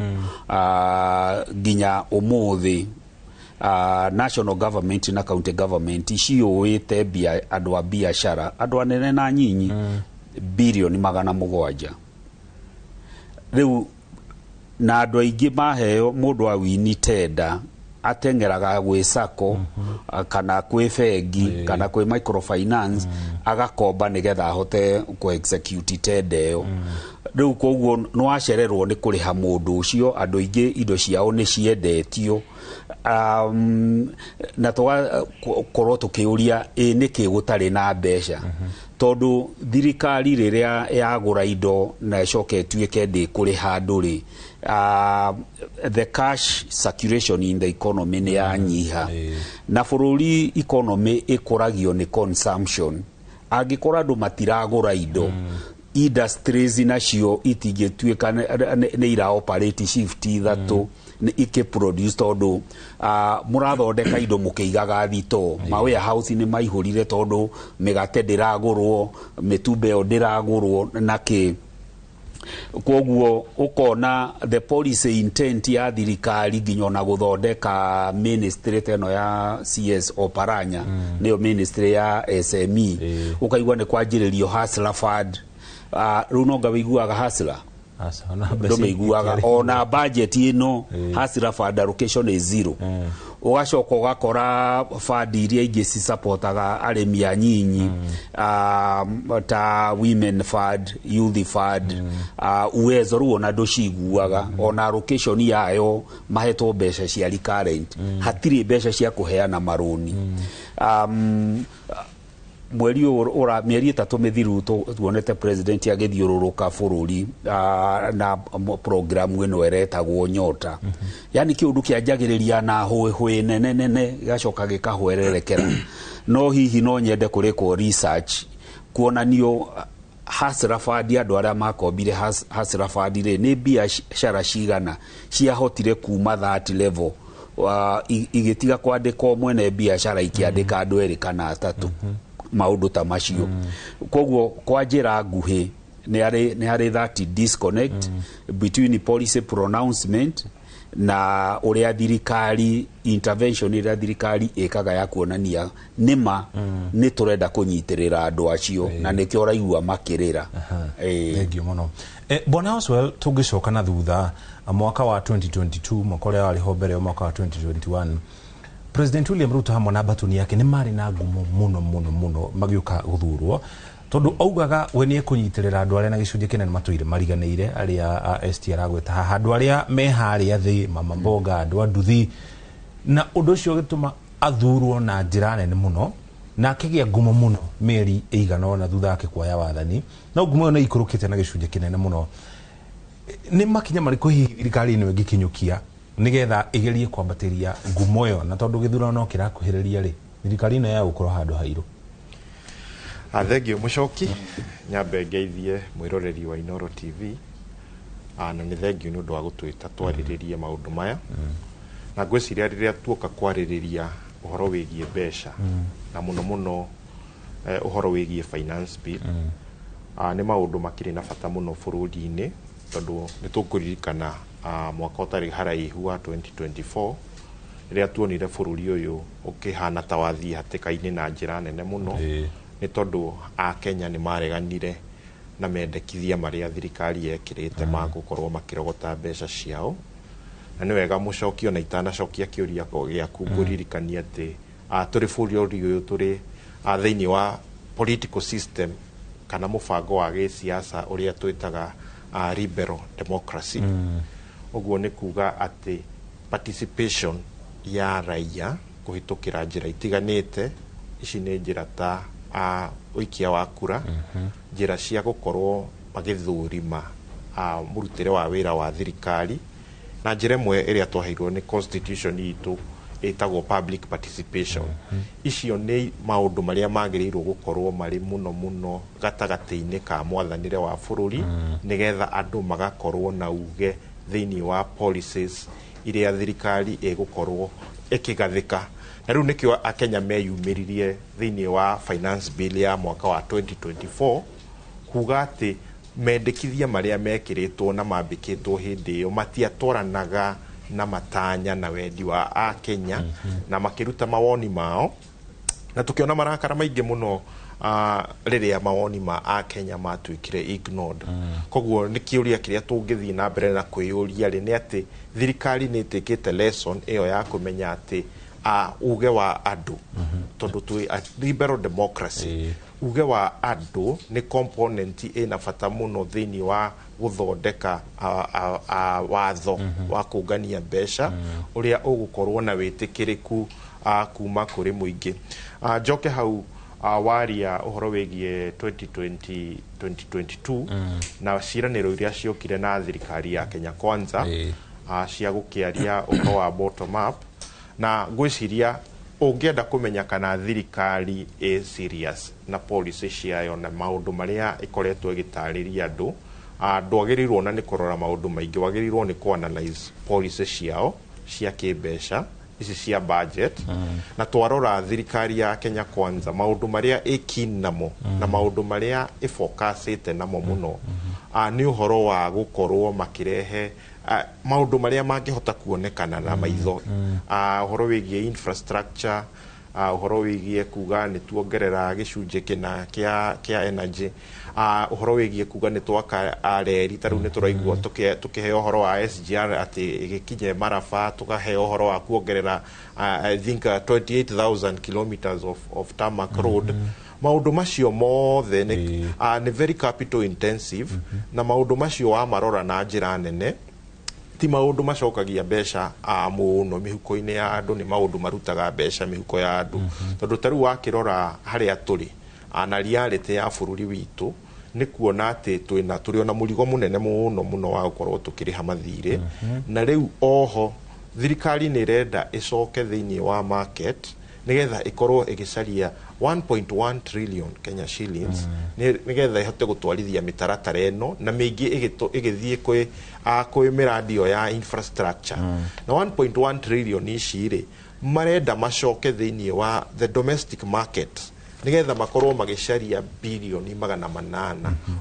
Speaker 12: nginya ũmũthĩ. National government na county government ciũĩte mbia andũ a biacara, andũ anene na nyinyi, 700 birioni. Rĩu na andũ aingĩ maheo, mũndũ awini tenda ateng'eraga gwĩ sacco kana kwĩ bengi kana kwĩ microfinance, agakomba nĩgetha ahote kũ execute tenda ĩyo. Rĩu koguo nĩwacererwo nĩ kũrĩha mũndũ ũcio. Andũ aingĩ indo ciao nĩ ciendetio, na tũgakorwo tũkĩũria, ĩ nĩkĩ gũtarĩ na mbeca? Tondũ thirikari rĩrĩa yagũra indo na ĩcoke ĩtuĩke ndĩkũrĩha andũ rĩ, the cash circulation in the economy nĩ yanyiha, na bũrũri economy ĩkũragio nĩ consumption. Angĩkorwo andũ matiragũra indo, industries nacio itingĩtuĩka nĩ ira operate shift ithatũ nĩ ikĩ-produce, tondũ mũrathondeka indo mũkĩigaga thitoo. Ma warehouse nĩ maihũrire tondũ mĩgate ndĩragũrwo, mĩtumba ĩyo ndĩragũrwo na kĩ. Koguo ũkona the policy intent ya thirikari, nginya ona gũthondeka ministry ta ĩno ya CS Oparanya, nĩyo ministry ya SME, ũkaigua nĩ kwanjĩrĩrio Hustler Fund. Rĩu nonga wĩiguaga Hustler, ndũmĩiguaga ona budget ĩno. Hustler Fund allocation is zero. Ũgacoka ũgakora fund iria ingĩ cisapotaga arĩmi anyinyi, ta women fund, youth fund, Uwezo, rĩu ona ndũciguaga, ona allocation yayo mahetwo mbeca cia recurrent, hatirĩ mbeca cia kũheana marũni. Mweri ũyũ ũra mĩeri 3 mĩthiru tuonete president agĩthiũrũrũka bũrũri na programu ĩno ĩretagwo Nyota. Yani kĩũndũ kĩanjagĩrĩria na hũĩ nene nene, gĩgacoka gĩkahwererekera. No hihi no nyende kũrĩkwo research kuonanio Hustler Fund, andũ arĩa makombire Hustler Fund rĩ, nĩ biacara cigana ciahotire kuma that level igĩtiga kwandĩkwo mwene biacara, ikĩandĩka andũ erĩ kana atatũ, maũndũ ta macio. Koguo kwa njĩra nguhĩ nĩ harĩ that disconnect between policy pronouncement na ũrĩa thirikari, intervention ĩrĩa thirikari ĩkaga ya kuonania nĩma nĩ tũrenda kũnyitĩrĩra andũ acio, na nĩkĩo ũraigua makĩrĩra.
Speaker 3: Thengiũ mũno. Bwana Oswell, tũngĩcoka na thutha mwaka wa 2022, mwaka ũrĩa warĩ ho mbere ya mwaka wa 2021, President William Ruto hamwe na mbatuni yake nĩ marĩ na ngumo mũno mũno mũno magĩũka gũthurwo, tondũ augaga we nĩ ekũnyitĩrĩra andũ arĩa na gĩcunjĩ kĩnene matũire mariganĩire, arĩa a ST aragweta haha, andũ arĩa me harĩa thĩ, mama mboga, andũ a nduthi, na ũndũ ũcio ũgĩtũma athurwo na njĩra nene mũno na akĩgĩa ngumo mũno mĩeri ĩigana ũna thutha wake kuoya wathani. No ngumo ĩyo nĩ ikũrũkĩte na gĩcunjĩ kĩnene mũno. Nĩ makinya marĩkũ hihi thirikari ĩno ĩngĩkinyũkia nĩgetha ĩgerie kwambatĩria ngumo ĩyo? Na tondũ gĩthurano no kĩrakuhĩrĩria rĩ, thirikari ĩno ya gũkorwo handũ hairũ?
Speaker 13: Thengio mũcoki. Nyambe ngeithie mwĩroreri wa Inoro TV. Na nĩ thengio nĩ ũndũ wa gũtwĩta twarĩrĩrie maũndũ maya, na ngwĩciria rĩrĩa tuoka kwarĩrĩria ũhoro wĩgiĩ mbeca, na mũno mũno ũhoro wĩgiĩ finance bill, nĩ maũndũ makĩrĩ na bata mũno bũrũri-inĩ. Tondũ nĩ tũkũririkana mwaka ũtarĩ haraihu wa 2024, rĩrĩa tuonire bũrũri ũyũ ũkĩhana ta wathiĩ hatĩka-inĩ na njĩra nene mũno, nĩ tondũ Akenya nĩ mareganire na mendekithia marĩa thirikari yekĩrĩte ma gũkorwo makĩrogota mbeca ciao. Na nĩ wega, mũcoki, ona itanacokia kĩũria gĩaku, ngũririkania atĩ tũrĩ bũrũri ũyũ tũrĩ thĩinĩ wa political system kana mũbango wa gĩsiasa ũrĩa twĩtaga liberal democracy. Ũguo nĩ kuga atĩ participation ya raia kũhĩtũkĩra njĩra itiganĩte, ici nĩ njĩra ta ũikia wa kura, njĩra cia gũkorwo magĩthũrima mũrutĩre wa wĩra wa thirikari, na njĩra ĩmwe ĩrĩa twaheirwo nĩ constitution itũ ĩtagwo public participation. Icio nĩ maũndũ marĩa magĩrĩirwo gũkorwo marĩ mũno mũno gatagatĩ-inĩ ka mwathanĩre wa bũrũri, nĩgetha andũ magakorwo na uge thĩinĩ wa policies iria thirikari ĩgũkorwo ĩkĩgathĩka. Na rĩu nĩkĩo Akenya meyumĩririe thĩinĩ wa finance bill ya mwaka wa 2024 kuga atĩ mendekithia marĩa mekĩrĩtwo na mambĩkĩtwo hĩndĩ ĩyo matiatwaranaga na matanya na wendi wa Akenya, na makĩruta mawoni mao, na tukiona marakara maingĩ mũno rĩrĩa mawoni ma Akenya matuĩkire ignored. Koguo nĩ kĩũria kĩrĩa tũngĩthiĩ na mbere na kwĩyũria rĩ, nĩ atĩ thirikari nĩ ĩtĩkĩte lesson ĩyo ya kũmenya atĩ uge wa andũ, tondũ twĩ a liberal democracy, uge wa andũ nĩ component ĩna bata mũno thĩinĩ wa gũthondeka watho wa kũngania mbeca ũrĩa ũgũkorwo na wĩtĩkĩrĩku kuma kũrĩ mũingĩ. Njoke hau waria ũhoro wĩgiĩ 2020 2022 na ciĩranĩro iria ciokire na thirikari ya Kenya Kwanza cia gũkĩaria ũhoro wa bottom up. Na ngwĩciria ũngĩenda kũmenya kana thirikari ĩ serious na policy ciayo na maũndũ marĩa ĩkoretwo ĩgĩtarĩria andũ, ndwagĩrĩirwo na nĩ kũrora maũndũ maingĩ, wagĩrĩirwo nĩ kũ-analyze policy ciao cia kĩmbeca ici cia budget. Na twarora thirikari ya Kenya Kwanza, maũndũ marĩa ĩ keen namo na maũndũ marĩa ĩfocusĩte namo mũno nĩ ũhoro wa gũkorwo makĩrehe maũndũ marĩa mangĩhota kuonekana na maitho, ũhoro wĩgiĩ infrastructure, ũhoro wĩgiĩ kuga nĩ tuongerera gĩcunjĩ kĩna kĩa energy, ũhoro wĩgiĩ kuga nĩ twaka reri. Ta rĩu nĩ tũraigua tũkĩheo ũhoro wa SGR atĩ ĩgĩkinye Maraba, tũkaheo ũhoro wa kuongerera I think 28,000 kilometers of tarmac road. Maũndũ macio mothe nĩ very capital intensive, na maũndũ macio wamarora na njĩra nene ti maũndũ macokagia mbeca mũno mĩhuko-inĩ ya andũ, nĩ maũndũ marutaga mbeca mĩhuko ya andũ. Tondũ ta rĩu wakĩrora harĩa tũrĩ na reality ya bũrũri witũ, nĩ kuona atĩ twĩna tũrĩ ona mũrigo mũnene mũno mũno wa gũkorwo tũkĩrĩha mathirĩ. Na rĩu oho thirikari nĩ ĩrenda ĩcoke thĩinĩ wa market nĩgetha ĩkorwo ĩgĩcaria 1.1 trillion Kenya shillings, nĩgetha ĩhote gũtwarithia mĩtaratara ĩno na mĩingĩ ĩgĩthiĩ kwĩ mĩradi ĩyo ya infrastructure. Na 1.1 trillion ici rĩ, marenda macoke thĩinĩ wa the domestic market nĩgetha makorwo magĩcaria 800 bilioni.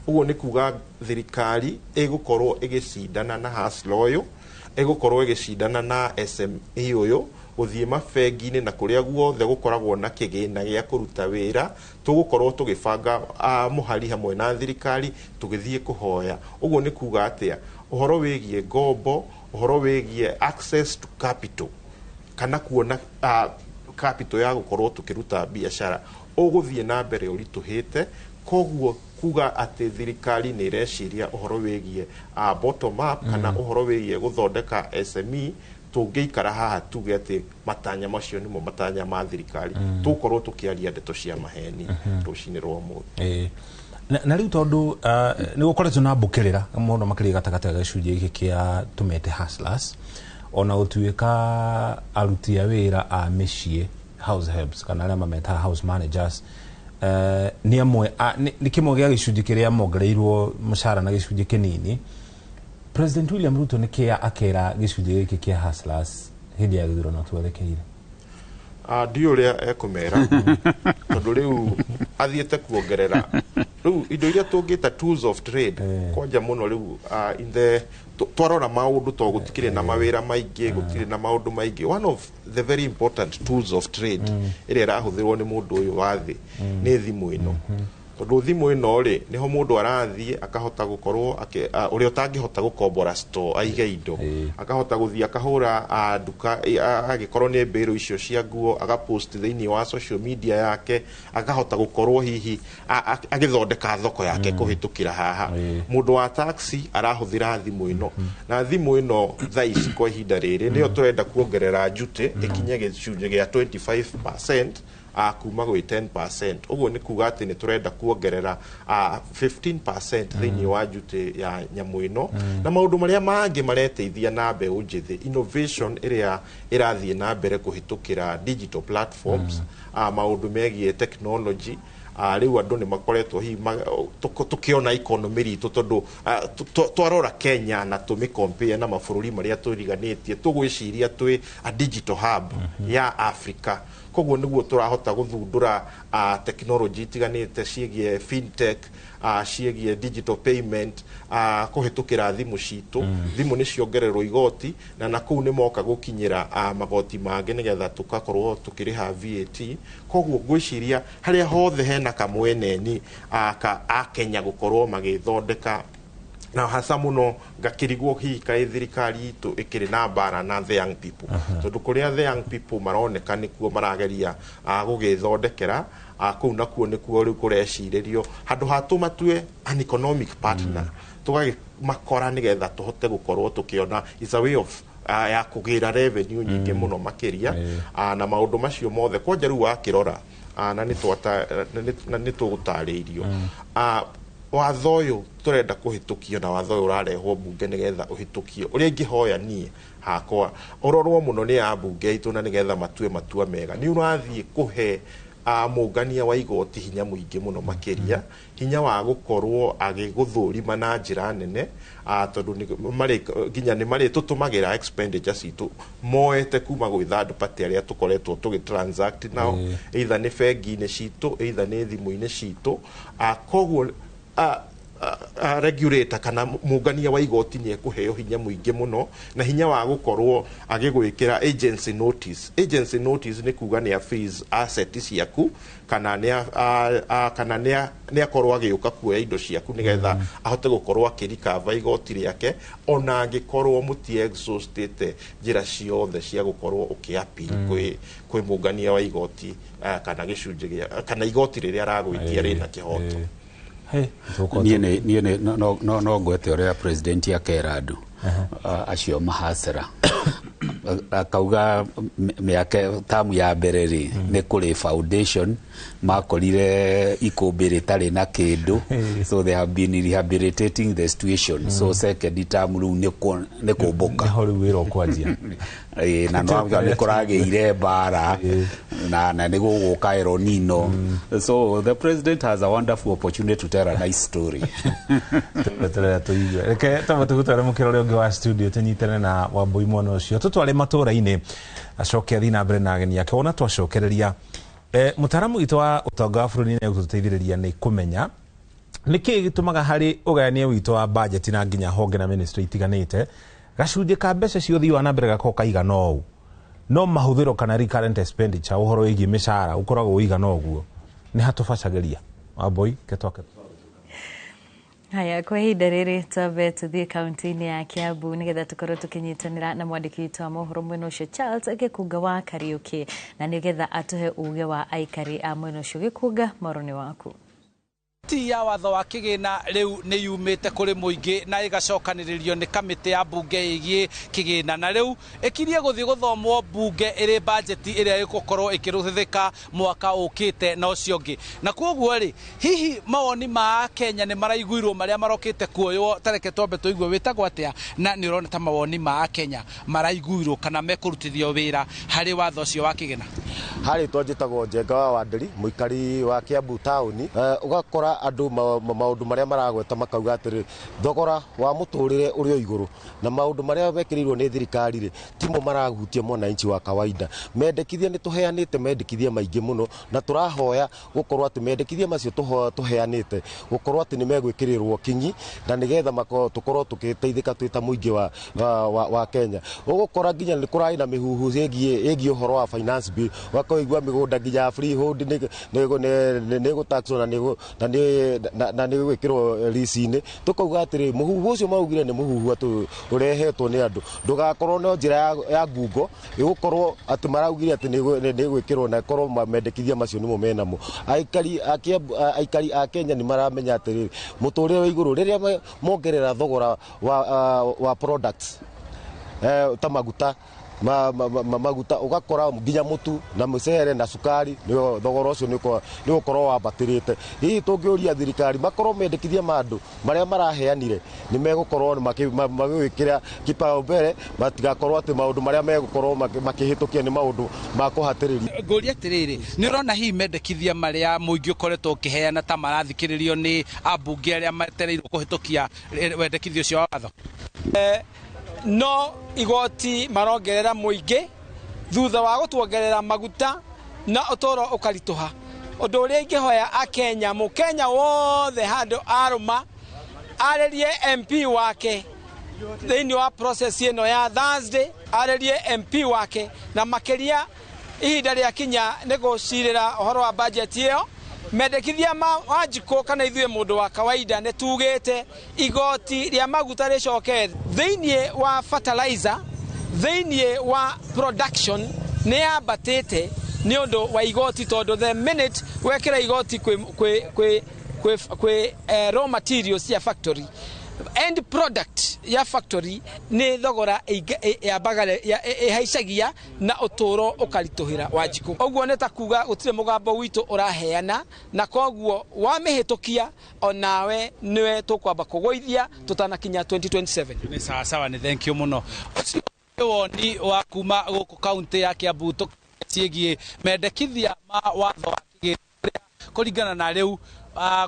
Speaker 13: Ũguo nĩ kuga thirikari ĩgũkorwo ĩgĩcindana na hustler ũyũ, ĩgũkorwo ĩgĩcindana na SME ũyũ, gũthiĩ mabengi-inĩ na kũrĩa guothe gũkoragwo na kĩgĩna gĩa kũruta wĩra. Tũgũkorwo tũgĩbanga mũhari hamwe na thirikari tũgĩthiĩ kũhoya. Ũguo nĩ kuga atĩa? Ũhoro wĩgiĩ ngombo, ũhoro wĩgiĩ access to capital kana kuona capital ya gũkorwo tũkĩruta biacara ũgũthiĩ na mbere ũritũhĩte. Koguo kuga atĩ thirikari nĩ ĩreciria ũhoro wĩgiĩ bottom up kana ũhoro wĩgiĩ gũthondeka SME, tũngĩikara haha tuge atĩ matanya macio nĩmo matanya ma thirikari, tũgũkorwo tũkĩaria ndeto cia maheni rũcinĩ rwa ũmũthĩ.
Speaker 3: Ĩĩ. Na rĩu tondũ nĩ gũkoretwo na mbũkĩrĩra mũno makĩria gatagatĩ ga gĩcunjĩ gĩkĩ kĩa tũmete hustlers, ona gũtuĩka aruti a wĩra a mĩciĩ, house helps kana arĩa mametaga house managers, nĩ amwe nĩ kĩmwe gĩa gĩcunjĩ kĩrĩa mongereirwo mũcara na gĩcunjĩ kĩnini. President William Ruto nĩ kĩa akera gĩcunjĩ gĩkĩ kĩa hustlers hĩndĩ ya gĩthurano twerekeire?
Speaker 13: Ndiũ ũrĩa ekũmera, tondũ rĩu athiĩte kuongerera rĩu indo iria tũngĩta tools of trade kwanja mũno rĩu in the twarora maũndũ to gũtikĩrĩ na mawĩra maingĩ, gũtirĩ na maũndũ maingĩ. One of the very important tools of trade ĩrĩa ĩrahũthĩrwo nĩ mũndũ ũyũ wa thĩ nĩ thimũ ĩno, tondũ thimũ ĩno rĩ, nĩho mũndũ arathiĩ akahota gũkorwo ũrĩa ũtangĩhota gũkombora store aige indo, akahota gũthiĩ akahũra nduka, agĩkorwo nĩ mbĩrũ icio cia nguo, agapost thĩinĩ wa social media yake, akahota gũkorwo hihi agĩthondeka thoko yake kũhĩtũkĩra haha. Mũndũ wa taxi arahũthĩra thimũ ĩno, na thimũ ĩno thaa ici kwa ihinda rĩrĩ nĩyo tũrenda kuongerera duty ĩkinye gĩcunjĩ gĩa 25% kuma gwĩ 10%. Ũguo nĩ kuga atĩ nĩ tũrenda kuongerera 15% thĩinĩ wa duty ya nyamũ ĩno. Na maũndũ marĩa mangĩ mareteithia na mbeũ njĩthĩ, innovation ĩrĩa ĩrathiĩ na mbere kũhĩtũkĩra digital platforms, maũndũ megiĩ technology, rĩu andũ nĩ makoretwo hihi tũkĩona economy ritũ, tondũ twarora Kenya na tũmĩ na mabũrũri marĩa tũriganĩtie, tũgwĩciria twĩ a digital hub ya Africa. Koguo nĩguo tũrahota gũthundũra technology itiganĩte ciĩgiĩ fintech, ciĩgiĩ digital payment kũhĩtũkĩra thimũ citũ. Thimũ nĩ ciongererwo igoti, na kũu nĩ moka gũkinyĩra magoti mangĩ nĩgetha tũgakorwo tũkĩrĩha VAT. Koguo ngwĩciria harĩa hothe hena kamweneni ka akenya gũkorwo magĩthondeka, na hasa mũno ngakĩrigwo hihi kaĩ thirikari itũ ĩkĩrĩ na mbara na the young people, tondũ kũrĩa the young people maroneka nĩkuo marageria gũgĩthondekera, kũu nakuo nĩkuo rĩu kũrecirĩrio handũ ha tũmatue an economic partner, tũgakĩmakora nĩgetha tũhote gũkorwo tũkĩona is a way of ya kũgĩra revenue nyingĩ mũno makĩria. Na maũndũ macio mothe kwanja rĩu wakĩrora, na nĩ tũgũtarĩirio watho ũyũ tũrenda kũhĩtũkio, na watho ũyũ ũrarehwo mbunge nĩgetha ũhĩtũkio. Ũrĩa ingĩhoya niĩ hakwa ũrorwo mũno nĩ ambunge aitũ, na nĩgetha matue matua mega, nĩ ũrathiĩ kũhe mũngania wa igoti hinya mũingĩ mũno makĩria, hinya wa gũkorwo agĩgũthũrima na njĩra nene, tondũ nginya nĩ marĩtũtũmagĩra expenditure citũ moete kuma gwĩ third party arĩa tũkoretwo tũgĩ transact nao, either nĩ bengi-inĩ citũ, either nĩ thimũ-inĩ citũ. Koguo regulator kana mũngania wa igoti nĩ ekũheo hinya mũingĩ mũno, na hinya wa gũkorwo agĩgwĩkĩra agency notice. Agency notice nĩ kuga nĩ a freeze asset ciaku, kana nĩ akorwo agĩũka kuoya indo ciaku nĩgetha ahote gũkorwo akĩrikava igoti rĩake, ona angĩkorwo mũti exhaustĩte njĩra ciothe cia gũkorwo ũkĩ appeal kwĩ mũngania wa igoti, kana gĩcunjĩ gĩa kana igoti rĩrĩa aragwĩtia rĩna kĩhoto.
Speaker 12: Niĩ no ngwete ũrĩa president akera andũ acio mahacera, akauga mĩaka tamu ya mbere rĩ, nĩ kũrĩ foundation makorire ikũmbĩ rĩtarĩ na kĩndũ, so they have been rehabilitating the situation. So second term rĩu nĩ kũmbũka.
Speaker 3: Nĩho rĩu wĩra ũkwanjia.
Speaker 12: Na no nĩ kũragĩire mbara na nĩ gũgũka El Nino, so the president has a wonderful opportunity to tell a nice story.
Speaker 3: Tweterera tũigue. Reke twambe tũgũtware mũkĩra ũrĩa ũngĩ wa studio, tũnyitane na Wambui mwena ũcio, tũtware matũra-inĩ, acoke athiĩ na mbere na ageni ake. Wona twacokereria, mũtaaramu witũ wa ũtonga wa bũrũri nĩ egũtũteithĩrĩria nĩ kũmenya nĩkĩĩ gĩtũmaga harĩ ũgayania witũ wa budget na nginya honge na ministry itiganĩte, gacunjĩ ka mbeca cia ũthii wa na mbere gakoragwo kaigana ũũ, no mahũthĩro kana recurrent expenditure, ũhoro wĩgiĩ mĩcara, ũkoragwo ũigana ũguo. Nĩ hatũbacagĩria Wambui ketwake.
Speaker 9: Haya, kwa ihinda rĩrĩ twambe tũthiĩ kaunti-inĩ ya Kiambu nĩgetha tũkorwo tũkĩnyitanĩra na mwandĩki witũ wa mohoro mwena ũcio Charles Gĩkunga wa Kariũki, na nĩgetha atũhe uge wa aikari a mwena ũcio. Gĩkunga, mohoro nĩ waku.
Speaker 14: Ti ya watho wa kĩgĩna rĩu nĩ yumĩte kũrĩ mũingĩ na ĩgacokanĩrĩrio nĩ kamĩtĩ ya mbunge ĩgiĩ kĩgĩna, na rĩu ĩkirie gũthiĩ gũthomwo mbunge ĩrĩ bajeti ĩrĩa ĩgũkorwo ĩkĩrũthĩka mwaka ũkĩte na ũcio ũngĩ. Na koguo rĩ, hihi mawoni ma Kenya nĩ maraiguirwo marĩa marokĩte kuoywo? Tareke twambe tũigue wĩtagwo atĩa, na nĩ ũrona ta mawoni ma Kenya maraiguirwo kana mekũrutithio wĩra harĩ watho ũcio wa kĩgĩna?
Speaker 15: Harĩ twanjĩtagwo Njenga wa Wandĩri, mũikari wa Kiambu taũni. Ũgakora Ũgakora andũ maũndũ marĩa maragweta makauga atĩrĩ thogora wa mũtũrĩre ũrĩ o igũrũ na maũndũ marĩa mekĩrĩirwo nĩ thirikari rĩ timo marahutia mwananchi wa kawaida. Mendekithia nĩ tũheanĩte mendekithia maingĩ mũno na tũrahoya gũkorwo atĩ mendekithia macio tũheanĩte gũkorwo atĩ nĩ megwĩkĩrĩrwo kinyi na nĩgetha tũkorwo tũgĩteithĩka twĩ ta mũingĩ wa Kenya. Ũgũkora nginya nĩ kũrarĩ na mĩhuhu ĩgiĩ ũhoro wa finance bill, ũgakoigua mĩgũnda nginya ya freehold nĩ ĩgũtaxwo na nĩ ĩgwĩkĩrwo lease-inĩ. Tũkauga atĩrĩ mũhuhu ũcio maugire nĩ mũhuhu atĩ ũrehetwo nĩ andũ, ndũgakorwo no njĩra ya ngungo ĩgũkorwo atĩ maraugire atĩ nĩ ĩgwĩkĩrwo na ĩkorwo mendekithia macio nĩmo menamo. Aikari a Kenya nĩ maramenya atĩrĩrĩ mũtũrĩre wa igũrũ rĩrĩa mongerera thogora wa products ta maguta maguta ũgakora nginya mũtu na mũcere na cukari nĩ thogora ũcio nĩ ũkorwo wambatĩrĩte. Hihi tũngĩũria thirikari makorwo mendekithia ma andũ marĩa maraheanire nĩ megũkorwo magĩgwĩkĩra kipaumbele, matigakorwo atĩ maũndũ marĩa megũkorwo makĩhĩtũkia nĩ maũndũ ma kũhatĩrĩria.
Speaker 14: Ngũria atĩrĩrĩ, nĩ ũrona hihi mendekithia marĩa mũingĩ ũkoretwo ũkĩheana ta marathikĩrĩrio nĩ ambunge arĩa metereirwo kũhĩtũkia wendekithia ũcio wa watho?
Speaker 16: No igoti marongerera mũingĩ thutha wa gũtuongerera maguta na ũtũro ũkaritũha. Ũndũ ũrĩa ingĩhoya akenya, mũkenya wothe handũ arũma arĩrie MP wake thĩinĩ wa process ĩno ya Thursday, arĩrie MP wake na makĩria ihinda rĩa kinya nĩ gũcirĩra ũhoro wa budget ĩyo. Mendekithia ma Wanjikũ kana ithuĩ mũndũ wa kawaida nĩ tugĩte igoti rĩa maguta rĩcoke thĩinĩ wa fertilizer, thĩinĩ wa production nĩ yambatĩte nĩ ũndũ wa igoti, tondũ the minute wekĩra igoti kwĩ raw materials ya factory, end product ya factory nĩ thogora yambaga ĩhaicagia na ũtũro ũkaritũhĩra Wanjikũ. Ũguo nĩ ta kuga gũtirĩ mũgambo witũ ũraheana, na koguo wamĩhĩtũkia onawe nĩwe tũkwamba kũgũithia tũtanakinya 2027.
Speaker 14: Nĩ sawa sawa, nĩ thank you mũno. Ũcio nĩ woni wa kuma gũkũ kaunti ya Kiambu ciĩgiĩ mendekithia ma watho wa kĩgĩna kũringana na rĩu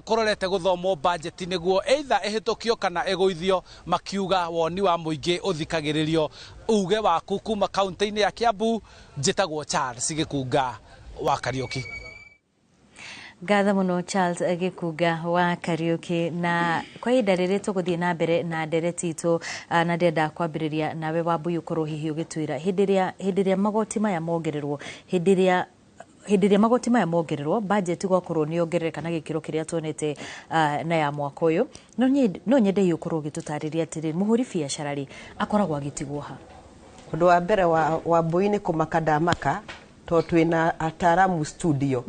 Speaker 14: kũrorete gũthomwo budget nĩguo either ĩhĩtũkio kana ĩgũithio, makiuga woni wa mũingĩ ũthikagĩrĩrio. Uge waku kuma kaunti-inĩ ya Kiambu, njĩtagwo Charles Gĩkunga wa Kariũki.
Speaker 9: Ngatho mũno Charles Gĩkunga wa Kariũki. Na kwa ihinda rĩrĩ tũgũthiĩ na mbere na ndereti itũ, na ndĩrenda kwambĩrĩria nawe Wambui ũkorwo hihi ũgĩtwĩra hĩndĩ ĩrĩa magoti maya mongererwo, hĩndĩ ĩrĩa magoti maya mongererwo budget gwakorwo nĩ yongerereka na gĩkĩro kĩrĩa tuonete na ya mwaka ũyũ, no nyende hihi ũkorwo ũgĩtũtarĩria atĩrĩ mũhũri biacara rĩ akoragwo agĩtigwo ha?
Speaker 10: Ũndũ wa mbere Wambui nĩ kũmaka ndamaka tondũ twĩna ataramu studio.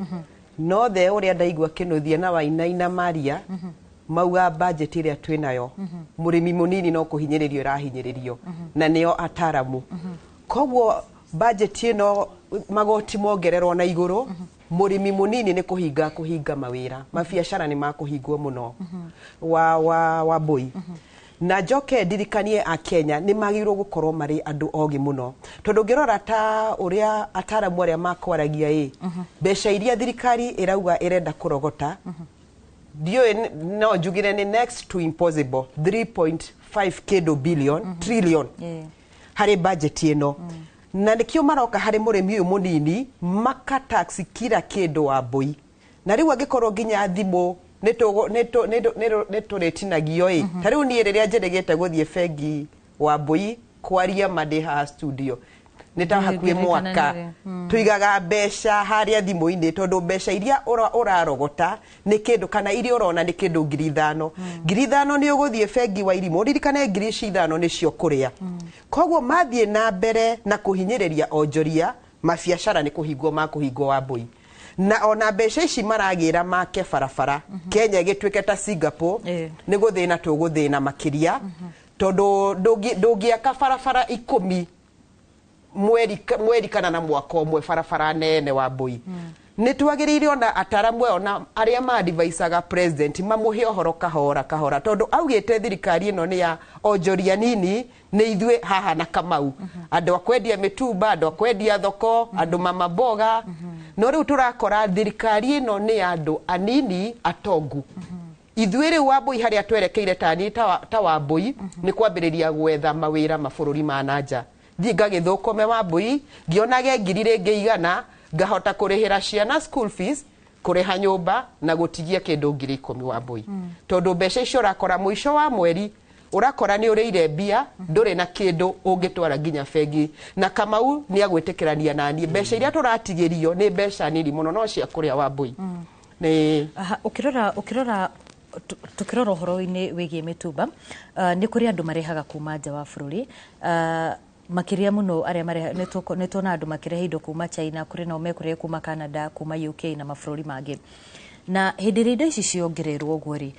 Speaker 10: No the ũrĩa ndaigua kĩnũthia na Wainaina Maria mauga budget ĩrĩa twĩnayo mũrĩmi mũnini no kũhinyĩrĩrio ĩrahinyĩrĩrio na nĩo ataramu. Koguo budget ĩno magoti mongererwo na igũrũ, mũrĩmi mũnini nĩ kũhinga mawĩra, mabiacara nĩ makũhingwo mũno wa Wambui. Na njoke ndirikanie akenya nĩ magĩrĩirwo gũkorwo marĩ andũ ogĩ mũno, tondũ ũngĩrora ta ũrĩa ataramu arĩa makwaragia ĩ mbeca iria thirikari ĩrauga ĩrenda kũrogota ndiũĩ, no njugire nĩ next to impossible 3.5 kĩndũ billion trillion harĩ budget ĩno. Na nĩkĩo maroka harĩ mũrĩmi ũyũ mũnini maka tax kila kĩndũ Wambui. Na rĩu angĩkorwo nginya thimũ nĩ tũrĩtinagio ĩ, ta rĩu niĩ rĩrĩa njĩrĩgĩte gũthiĩ bengi Wambui kwaria ma ndĩ haha studio nĩ ta hakuhĩ mwaka tũigaga mbeca harĩa thimũ-inĩ, tondũ mbeca iria ũrarogota nĩ kĩndũ kana iria ũrona nĩ kĩndũ 5,000. 5,000 nĩ ũgũthiĩ bengi wa irimũ, ririkane 5,000 nĩcio kũrĩa. Koguo mathiĩ na mbere na kũhinyĩrĩria onjoria, mabiacara nĩ kũhingwo makũhingwo Wambui. Na ona mbeca ici maragĩra make barabara Kenya ĩgĩtuĩke ta Singapore nĩ gũthĩna tũgũthĩna makĩria, tondũ ndũngĩaka barabara 10 mweri kana na mwaka ũmwe barabara nene Wambui. Nĩ twagĩrĩire ona ataramu aya ona arĩa ma-advisaga president mamũhe ũhoro kahora kahora, tondũ augĩte thirikari ĩno nĩ ya onjoria nini, nĩ ithuĩ haha na Kamau, andũ a kwendia mĩtumba, andũ a kwendia thoko, andũ mama mboga. No rĩu tũrakora thirikari ĩno nĩ ya andũ anini atongu. Ithuĩ rĩu Wambũi harĩa twerekeire tani ta Wambũi nĩ kwambĩrĩria gwetha mawĩra mabũrũri ma nanja. Thiĩ ngagĩthũkũme Wambũi, ngĩonage ngiri rĩngĩ 100, ngahota kũrĩhĩra ciana school fees, kũrĩha nyũmba na gũtigia kĩndũ 10,000 Wambũi. Tondũ mbeca icio ũrakora mũico wa mweri ũrakora nĩ ũrĩire mbia, ndũrĩ na kĩndũ ũngĩtwara nginya bengi. Na Kamau nĩ agwĩtĩkĩrania naniĩ, mbeca iria tũratigĩrio nĩ mbeca nini mũno no cia kũrĩa Wambũi. Nĩ
Speaker 9: Ũkĩrora tukirora ũhoro-inĩ wĩgiĩ mĩtumba, nĩ kũrĩ andũ marehaga kuma nja wa bũrũri, makĩria mũno arĩa mareha, nĩ tuona andũ makĩrehe indo kuma China, kũrĩ nao mekũrehe kuma Canada, kuma UK na mabũrũri mangĩ. Na hĩndĩ ĩrĩa indo ici ciongererwo ũguo rĩ,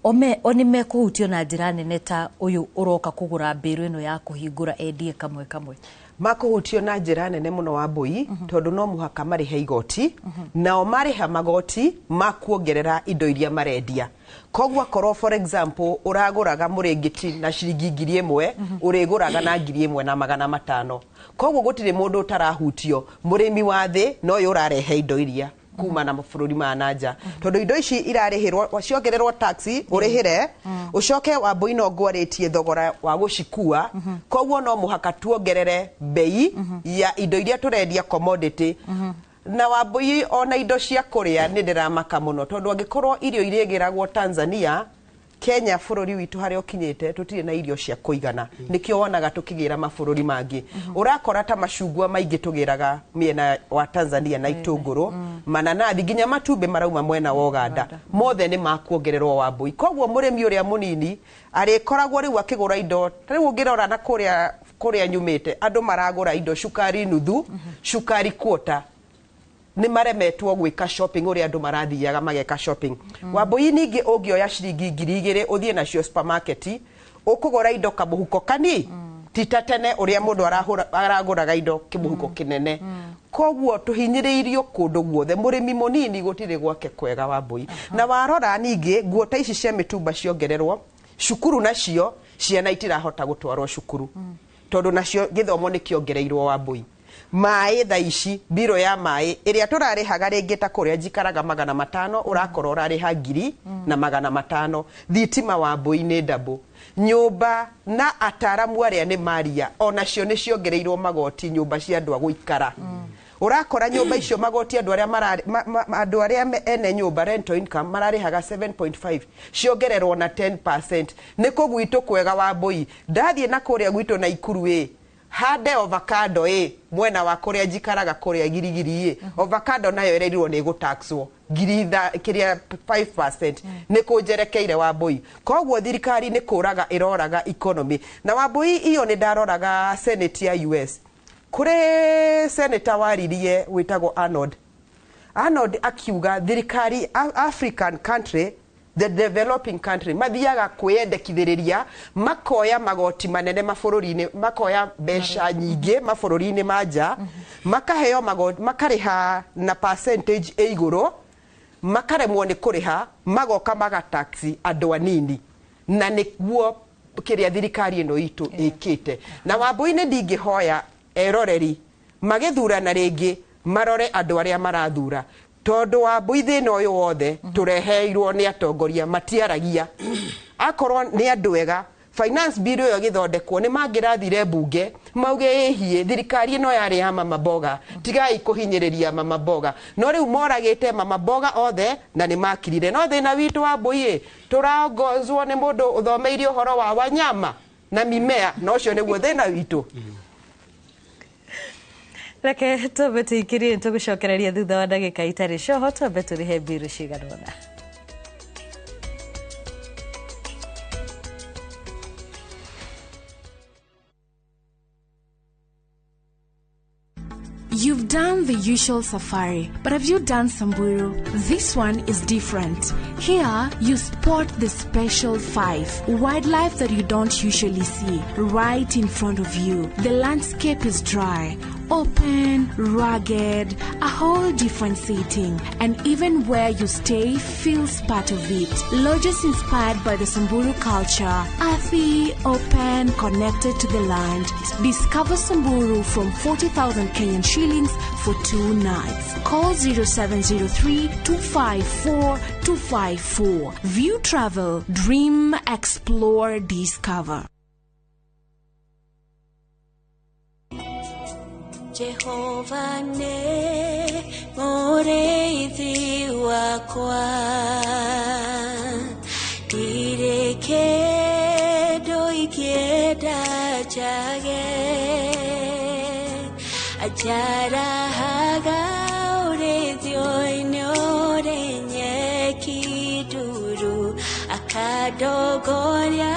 Speaker 9: o nĩ mekũhutio na njĩra nene ta ũyũ ũroka kũgũra mbĩrũ ĩno ya kũhingũra endie kamwe kamwe?
Speaker 10: Makũhutio na njĩra nene mũno Wambũi, tondũ no mũhaka marĩhe igoti, nao marĩha magoti makuongerera indo iria marendia. Koguo akorwo for example ũragũraga mũrĩngĩti na ciringi 1,000, ũrĩgũraga na 1,500. Koguo gũtirĩ mũndũ ũtarahutio. Mũrĩmi wa thĩ no ũyũ ũrarehe indo iria kuma na mabũrũri ma nanja, tondũ indo ici irarĩhĩrwo ciongererwo tax ũrĩhĩre, ũcoke Wambũi no ngwarĩtie thogora wa gũcikua. Koguo no mũhaka tuongerere bei ya indo iria tũrendia commodity. Na Wambũi ona indo cia kũrĩa nĩ ndĩramaka mũno, tondũ angĩkorwo irio irĩgĩragwo Tanzania, Kenya bũrũri witũ harĩa ũkinyĩte tũtirĩ na irio cia kũigana. Nĩkĩo wonaga tũkĩgĩra mabũrũri mangĩ. Ũrakora ta macungwa maingĩ tũgĩraga mĩena wa Tanzania na itũngũrũ, mananathi, nginya matumbĩ marauma mwena wa Uganda, mothe nĩ makuongererwo Wambũi. Koguo mũrĩmi ũrĩa mũnini arĩkoragwo rĩu akĩgũra indo. Rĩu ũngĩrora na kũrĩa nyumĩte, andũ maragũra indo cukari nuthu, cukari quarter, nĩ maremetwo gwĩka shopping ũrĩa andũ marathiaga mageka shopping. Wambũi ningĩ ũngĩoya ciringi 2,000 ũthiĩ nacio supermarket, ũkũgũra indo kamũhuko kani, ti ta tene ũrĩa mũndũ aragũraga indo kĩmũhuko kĩnene. Koguo tũhinyĩrĩirio kũndũ guothe, mũrĩmi mũnini gũtirĩ gwake kwega Wambũi. Na warora ningĩ nguo ta ici cia mĩtumba ciongererwo, cukuru nacio ciana itirahota gũtwarwo cukuru, tondũ nacio gĩthomo nĩ kĩongereirwo Wambũi. Maĩ thaa ici mbiro ya maĩ ĩrĩa tũrarĩhaga rĩngĩ ta kũrĩa njikaraga 500, ũrakorwo ũrarĩha 1,500. Thitima Wambũi nĩ double. Nyũmba na ataramu arĩa nĩ maria onacio nĩ ciongereirwo magoti, nyũmba cia andũ a gũikara. Ũrakora nyũmba icio magoti andũ arĩa andũ arĩa ene nyũmba rental income mararĩhaga 7.5, ciongererwo na 10%. Nĩ kũ gwitũ kwega Wambũi? Ndathiĩ na kũrĩa gwitũ na Ikuru ĩ, hande avocado ĩ mwena wa kũrĩa njikaraga kũrĩa Girigiri ĩ, avocado nayo ĩrerirwo nĩ ĩgũtaxwo ngiri kĩrĩa 5%. Nĩ kũnjerekeire Wambũi. Koguo thirikari nĩ kũraga ĩroraga economy. Na Wambũi iyo nĩ ndaroraga Senate ya US, kũrĩ senator waririe wĩtagwo Arnold. Arnold akiuga thirikari African country, the developing country, mathiaga kwĩyendekithĩrĩria, makoya magoti manene mabũrũri-inĩ, makoya mbeca nyingĩ mabũrũri-inĩ ma nja, makaheo magoti, makarĩha na percentage ĩ igũrũ, makaremwo nĩ kũrĩha, magoka magataxi andũ anini. Na nĩguo kĩrĩa thirikari ĩno itũ ĩkĩte. Na Wambũi nĩ ndingĩhoya eroreri magĩthurana rĩngĩ marore andũ arĩa marathura, tondũ Wambũi thĩna ũyũ wothe tũreheirwo nĩ atongoria matiaragia. Akorwo nĩ andũ ega, finance bill ĩyo ĩgĩthondekwo nĩ mangĩrathire mbunge mauge ĩhiĩ thirikari ĩno yarĩ ya mama mboga, tigai kũhinyĩrĩria mama mboga. No rĩu moragĩte mama mboga othe na nĩ makirire. No thĩna witũ Wambũi ĩ, tũrongozwo nĩ mũndũ ũthomeire ũhoro wa wanyama na mimea, na ũcio nĩguo thĩna witũ.
Speaker 9: Reke twambe tũikĩrie, tũgũcokereria thutha wa ndagĩka itarĩ coho, twambe tũrĩhe mbiru cigana ũna.
Speaker 17: You've done the usual safari, but have you done Samburu? This one is different. Here, you spot the special five, wildlife that you don't usually see, right in front of you. The landscape is dry, Open, rugged, a whole different setting, and even where you stay feels part of it. Lodges inspired by the Samburu culture, earthy, open, connected to the land. Discover Samburu from 40,000 Kenyan shillings for 2 nights. Call 0703 254 254. View Travel, dream, explore, discover.
Speaker 18: Jehova ne mũrĩithi wakwa, ndirĩ kĩndũ ingĩenda njage, anjarahaga ũrĩithio-inĩ ũrĩ nyeki nduru, akandongoria.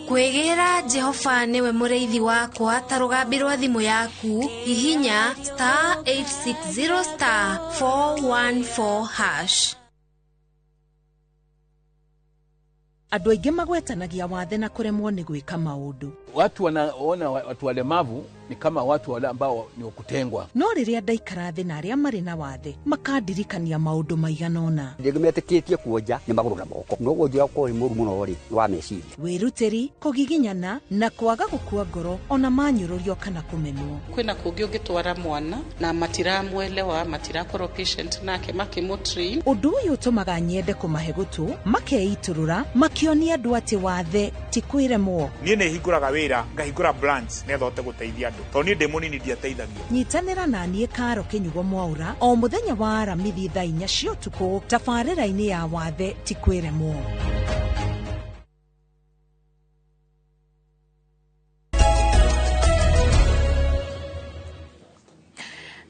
Speaker 19: Kwĩgĩra Jehova nĩwe mũrĩithi wakwa ta rũgambi rwa thimũ yaku, hihinya star 860 star 414 hash.
Speaker 20: Andũ aingĩ magwetanagia wathe na kũremwo nĩ gwĩka maũndũ.
Speaker 21: Watu wanaona watu walemavu ni kama watu wale ambao ni wakutengwa.
Speaker 20: No rĩrĩa ndaikara thĩ na arĩa marĩ na wathe makandirikania maũndũ maigana ũna.
Speaker 22: Rĩngĩ metĩkĩtie kuonja nĩ magũrũ na moko, no wonji wa gũkorwo wĩ mũru mũno rĩ nĩ wa meciria.
Speaker 20: Wĩrutĩri, kũgiginyana na kwaga gũkua ngoro ona manyũrũrio kana kũmenwo.
Speaker 23: Kwĩna kũngĩ ũngĩtwara mwana na matiramwelewa, matirakorwo patient nake makĩmũtrain.
Speaker 20: Ũndũ ũyũ ũtũmaga nyende kũmahe gũtũ, makeitũrũra, makĩonia andũ atĩ wathe ti kwĩremwo.
Speaker 24: Niĩ nĩ hingũraga wĩra, ngahingũra branch nĩgetha hote gũteithia andũ, tondũ niĩ ndĩ mũnini ndiateithagio.
Speaker 20: Nyitanĩra na niĩ Karo Kĩnyugo Mwaura o mũthenya wa Aramithi thaa 4 cia ũtukũ tabarĩra-inĩ ya wathe ti kwĩremwo.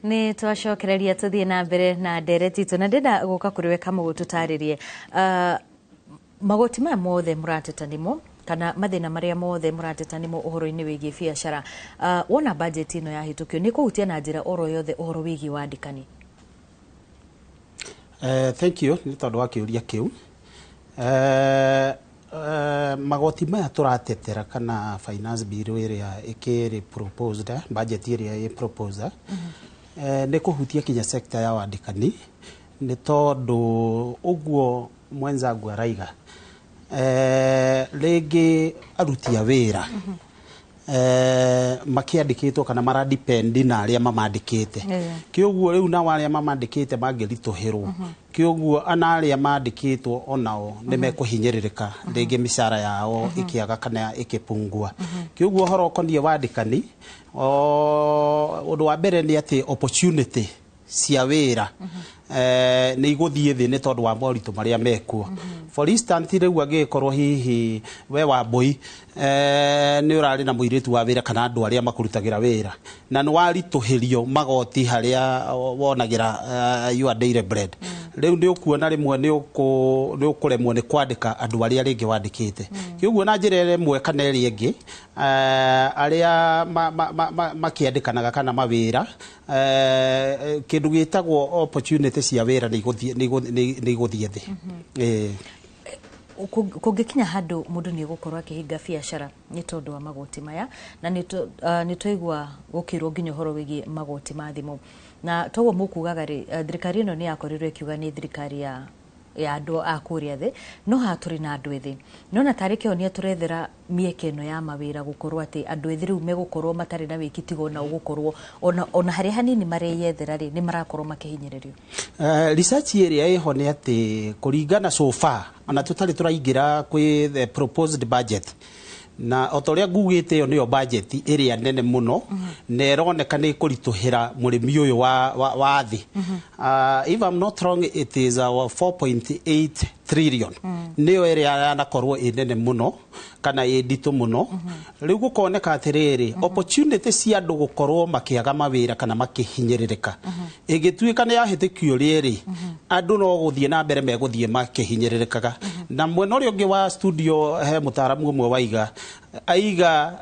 Speaker 9: Nĩ twacokereria tũthiĩ na mbere na ndereti itũ, na ndĩrenda gũka kũrĩ we Kamũgũ tũtarĩrie magoti maya mothe mũrateta nĩmo kana mathĩna marĩa mothe mũrateta nĩmo ũhoro-inĩ wĩgiĩ biacara. Wona budget ĩno yahĩtũkio nĩ kũhutia na njĩra oro yothe ũhoro wĩgiĩ wandĩkani?
Speaker 11: Thank you nĩ tondũ wa kĩũria kĩu. Magoti maya tũratetera kana finance bill ĩrĩa ĩkĩrĩ proposed, budget ĩrĩa ĩ proposed, nĩ kũhutia kinya sector ya wandĩkani, nĩ tondũ ũguo mwenzangu araiga rĩngĩ aruti a wĩra makĩandĩkĩtwo kana maradipendi na arĩa mamandĩkĩte, kĩoguo rĩu nao arĩa mamandĩkĩte mangĩritũhĩrwo, kĩoguo ana arĩa mandĩkĩtwo onao nĩ mekũhinyĩrĩrĩka, rĩngĩ mĩcara yao ĩkĩaga kana ĩkĩpungua. Kĩoguo ũhoro ũkoniĩ wandĩkani, ũndũ wa mbere nĩ atĩ opportunity cia wĩra nĩ igũthiĩ thĩ nĩ tondũ wa moritũ marĩa mekuo. For instance, rĩu angĩkorwo hihi we Wambũi nĩ ũrarĩ na mũirĩtu wa wĩra kana andũ arĩa makũrutagĩra wĩra na nĩ waritũhĩrio magoti harĩa wonagĩra your daily bread, rĩu nĩ ũkuona rĩmwe nĩ ũkũremwo nĩ kwandĩka andũ arĩa rĩngĩ wandĩkĩte. Kĩoguo na njĩra ĩmwe kana ĩrĩa ĩngĩ, arĩa makĩandĩkanaga kana mawĩra, kĩndũ gĩtagwo opportunity cia wĩra nĩ igũthiĩ thĩ.
Speaker 9: Kũngĩkinya handũ mũndũ nĩ egũkorwo akĩhinga biacara nĩ tondũ wa magoti maya, na nĩ twaigua gũkĩrwo nginya ũhoro wĩgiĩ magoti ma thimũ, na toguo mũkugaga rĩ, thirikari ĩno nĩ yakorirwo ĩkiuga nĩ thirikari ya andũ a kũrĩa thĩ, no haha tũrĩ na andũ ethĩ, nona tarĩ kĩhonia tũrethera mĩeke ĩno ya mawĩra gũkorwo atĩ andũ ethĩ rĩu megũkorwo matarĩ na wĩki tiga ona ũgũkorwo ona harĩa hanini mareyethera rĩ nĩ marakorwo makĩhinyĩrĩrio.
Speaker 11: Research ĩrĩa ĩho nĩ atĩ kũringana so far ona tũtarĩ tũraingĩra kwĩ the proposed budget, na o ta ũrĩa ngugĩte ĩyo nĩyo budget ĩrĩa nene mũno na ĩroneka nĩ ĩkũritũhĩra mũrĩmi ũyũ wa thĩ. If I'm not wrong, it is our 4.8 trillion nĩyo ĩrĩa yanakorwo ĩ nene mũno kana ĩ nditũ mũno. Rĩu gũkoneka atĩrĩrĩ, opportunity cia andũ gũkorwo makĩaga mawĩra kana makĩhinyĩrĩrĩka ĩngĩtuĩka nĩ yahĩtũkio rĩrĩ, andũ no gũthiĩ na mbere megũthiĩ makĩhinyĩrĩrĩkaga. Na mwena ũrĩa ũngĩ wa studio he mũtaaramu ũmwe waiga Aiga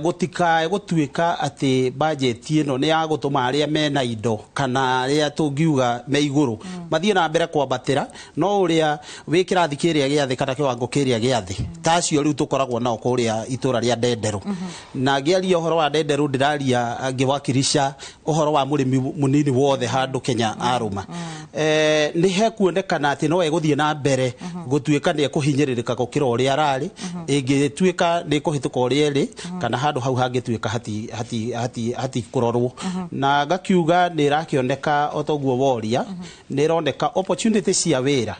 Speaker 11: gutikae gutuika ati budget ino ni ya gutuma aria mena indo kana aria tungiuga me iguru mathie na mbere kwambatira, no uria wi kirathi kiria gia thi kana kiwango kiria gia thi ta acio riu tukoragwo nao kuria itura ria Ndenderu. Na ngiaria uhoro wa Ndenderu ndiraria ngiwakirisha uhoro wa murimi munini wothe handu Kenya aruma. Ni hekuonekana ati no eguthie na mbere gutuika ni ekuhinyiririka gukira uria arari, ingituika ni kuhituka uria iri kana handu hau hangituika hati hati hati hati kurorwo. Na ngakiuga ni irakioneka o toguo woria, ni ironeka opportunity cia wira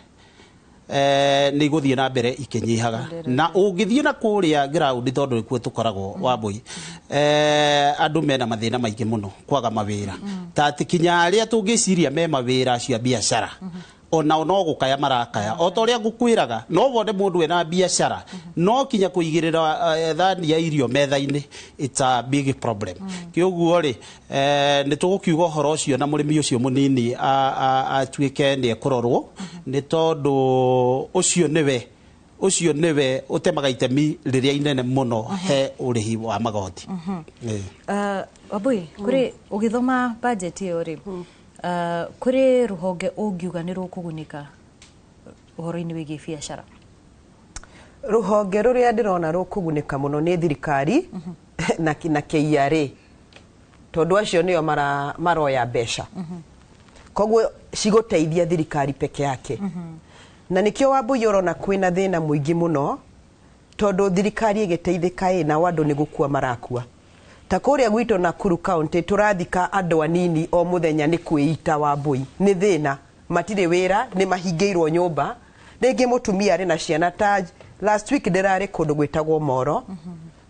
Speaker 11: ni iguthie na mbere ikinyihaga, na ungithie na kuria ground tondu nikuo tukoragwo Wambui, andu mena mathina maingi muno kwaga mawira, ta ati kinya aria tungiciria me mawira cia biacara ona no gukaya marakaya o ta uria ngukwiraga, no wone mundu ena biacara no kinya kuigirira thani ya irio metha-ini, it's a big problem. Kioguo ri ni tugukiuga uhoro ucio na murimi ucio munini atuike ni ekurorwo, ni tondu ucio niwe utemaga itemi riria inene muno he urihi wa magoti.
Speaker 9: Wambui, kuri ugithoma budget iyo ri, kuri ruhonge ungiuga ni rukugunika uhoro-ini wigie biacara?
Speaker 10: Ruhonge ruria ndirona rukugunika muno ni thirikari na KRA, tondu acio nio maroya mbeca, koguo ciguteithia thirikari peke yake. Na nikio Wambui urona kwina thina muingi muno, tondu thirikari igiteithika ĩ na andu ni gukua marakua. Ta kuria gwitũ Nakuru County turathika andu anini o muthenya ni kwĩita Wambui, ni thina, matirĩ wĩra, ni mahingĩirwo nyũmba. Rĩngĩ mũtumia arĩ na ciana, ta last week ndĩrarĩ kũndũ gwĩtagwo Moro,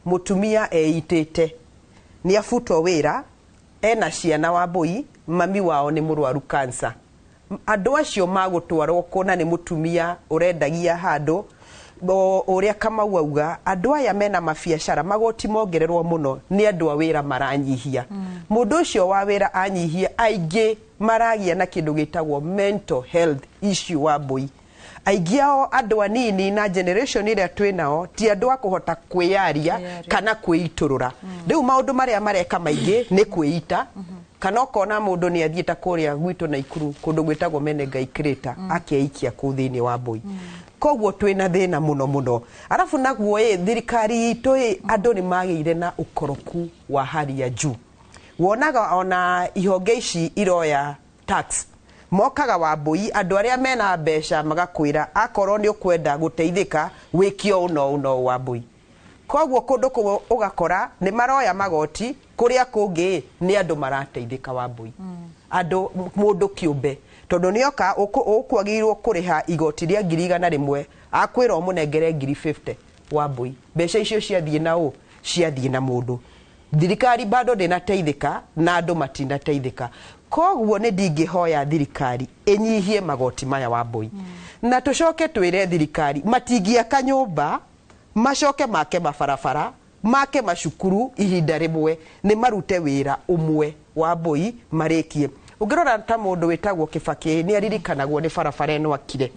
Speaker 10: mũtumia eitĩte nĩ abutwo wĩra, ena ciana Wambui, mami wao nĩ mũrwaru cancer. Andũ acio magũtwarwo kũna nĩ mũtumia ũrendagia handũ uria Kamau auga, andũ aya mena mabiacara magoti mongererwo muno ni andũ a wĩra maranyihia. Mũndũ ũcio wa wĩra anyihia, aingĩ maragia na kĩndũ gĩtagwo mental health issue Wambui. Aingĩ ao andũ anini na generation ĩrĩa twĩ nao ti andũ a kũhota kwĩyaria kana kwĩitũrũra. Rĩu maũndũ marĩa mareka maingĩ nĩ kwĩita, kana ũkona mũndũ nĩ athiĩte kũrĩa gwitũ Naikuru kũndũ gwĩtagwo Menengai Crater akeikia kũu thĩinĩ Wambui. Koguo twĩna thĩna mũno mũno. Arabu naguo ĩ thirikari itũ ĩ andũ nĩ magĩire na ũkoroku wa hali ya juu. Wonaga ona ihonge ici iroya tax mokaga Wambui, andũ arĩa mena mbeca magakwĩra akorwo nĩ ũkwenda gũteithĩka wĩke ũũ na ũũ na ũũ Wambui. Koguo kũndũ kũu ũgakora nĩ maroya magoti, kũrĩa kũngĩ nĩ andũ marateithĩka Wambui. Andũ mũndũ kĩũmbe, tondu nĩoka ũkwagĩrĩirwo kũrĩha igoti rĩa 100,000 akwĩra ũmũnengere 50,000 Wambui. Mbeca icio ciathiĩ na ũ? Ciathiĩ na mũndũ. Thirikari bado ndĩnateithĩka na andũ matinateithĩka. Koguo nĩ ndingĩhoya thirikari ĩnyihie magoti maya Wambui. Na tũcoke twĩre thirikari matingĩaka nyũmba macoke make mabarabara make macukuru ihinda rĩmwe, nĩ marute wĩra ũmwe Wambui marĩkie. Ũngĩrora ta mũndũ wĩtagwo Kibaki nĩ aririkanagwo nĩ barabara ĩno akire,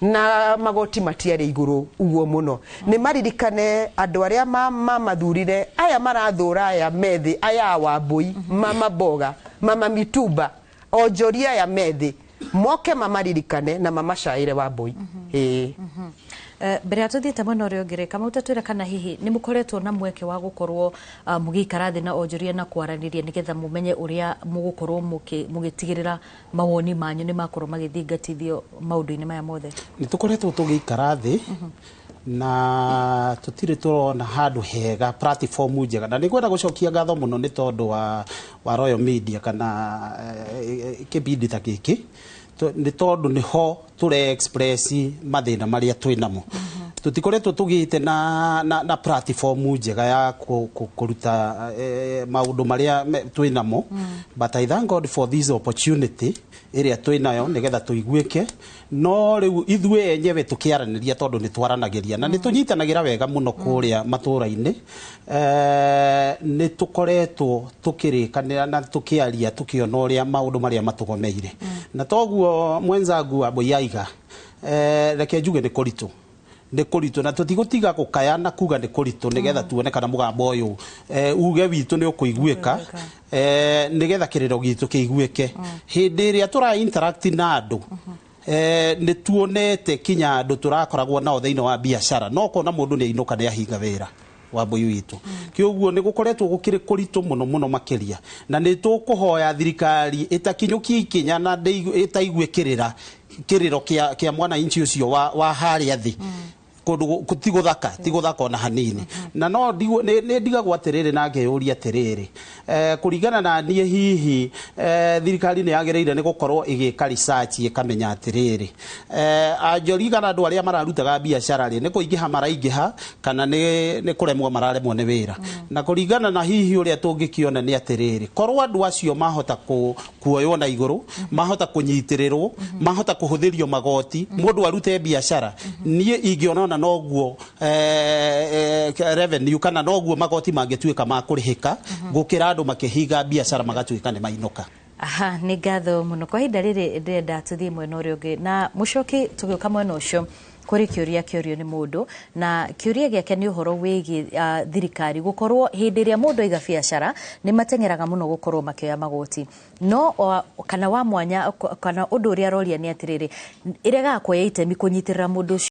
Speaker 10: na magoti matiarĩ igũrũ uguo mũno. Nĩ maririkane andũ arĩa mamathurire, aya marathũra aya methĩ, aya a Wambui, mama mboga, mama mitumba, onjoria aya methĩ, moke mamaririkane na mamacaĩre Wambui.
Speaker 9: Mbere ya tuthiĩte mwena ũrĩa ũngĩ rĩ, Kamau tatwĩra kana hihi nĩ mũkoretwo na mweke wa gũkorwo mũgĩikara thĩ na onjoria na kwaranĩria nĩgetha mũmenye ũrĩa mũgũkorwo mũgĩtigĩrĩra mawoni manyu nĩ makorwo magĩthingatithio maũndũ-inĩ maya mothe?
Speaker 11: Nĩ tũkoretwo tũgĩikara thĩ na tũtirĩ tũrona handũ hega, platform njega, na nĩngwenda gũcokia ngatho mũno nĩ tondũ wa Royal Media kana kĩbindi ta gĩkĩ, nĩ tondũ nĩho tũre express mathĩna marĩa twĩ namo. Tũtikoretwo tũgĩte na platform njega ya kũruta maũndũ marĩa twĩ namo, but I thank God for this opportunity ĩrĩa twĩ nayo nĩgetha tũiguĩke. No rĩu ithuĩ enyewe tũkĩaranĩria, tondũ nĩ twaranagĩria na nĩ tũnyitanagĩra wega mũno kũrĩa matũra-inĩ, nĩ tũkoretwo tũkĩrĩkanĩra na tũkĩaria tũkĩona ũrĩa maũndũ marĩa matũgomeire. Na toguo mwenzangu Wambui aiga, reke njuge nĩ kũritũ, Nĩ kũritũ na tũtigũtiga gũkaya na kuga nĩ kũritũ nĩgetha tuone kana mũgambo ũyũ uge witũ nĩ ũkũiguĩka, nĩgetha kĩrĩro gitũ kĩiguĩke. Hĩndĩ ĩrĩa tũra interact na andũ, nĩ tuonete kinya andũ tũrakoragwo nao thĩinĩ wa biacara, no kona mũndũ nĩ ainũka, nĩ ahinga wĩra wa mbũi witũ. Kĩoguo nĩ gũkoretwo gũkĩrĩ kũritũ mũno mũno makĩria, na nĩ tũkũhoya thirikari ĩtakinyũkie ikinya na ĩtaigue kĩrĩra kĩrĩro kĩa mwananchi ũcio wa harĩa thĩ. Kũndũ ti gũthaka, ti gũthaka ona hanini. Na no nĩ ndigagwo atĩrĩrĩ na ngeyũria atĩrĩrĩ, kũringana na niĩ, hihi thirikari nĩ yagĩrĩire nĩ gũkorwo ĩgĩka research ĩkamenya atĩrĩrĩ, anjori kana andũ arĩa mararutaga biacara rĩ, nĩ kũingĩha maraingĩha kana nĩ kũremwo mararemwo nĩ wĩra? Na kũringana na hihi ũrĩa tũngĩkĩona nĩ atĩrĩrĩ, korwo andũ acio mahota kuoywo na igũrũ, mahota kũnyitĩrĩrwo, mahota kũhũthĩrio magoti, mũndũ arute biacara, niĩ ingĩona ona noguo revenue kana noguo magoti mangĩtuĩka ma kũrĩhĩka gũkĩra andũ makĩhinga biacara magatuĩka nĩ mainũka.
Speaker 9: Aha, nĩ ngatho mũno. Kwa ihinda rĩrĩ ndĩrenda tũthiĩ mwena ũrĩa ũngĩ na mũcoki. Tũgĩũka mwena ũcio, kũrĩ kĩũria kĩũrio nĩ mũndũ, na kĩũria gĩake nĩ ũhoro wĩgiĩ thirikari gũkorwo hĩndĩ ĩrĩa mũndũ aiga biacara nĩ mateng'eraga mũno gũkorwo makĩoya magoti no kana wa mwanya, kana ũndũ ũrĩa aroria nĩ atĩrĩrĩ, ĩregaga kuoya itemi kũnyitĩrĩra mũndũ ũcio.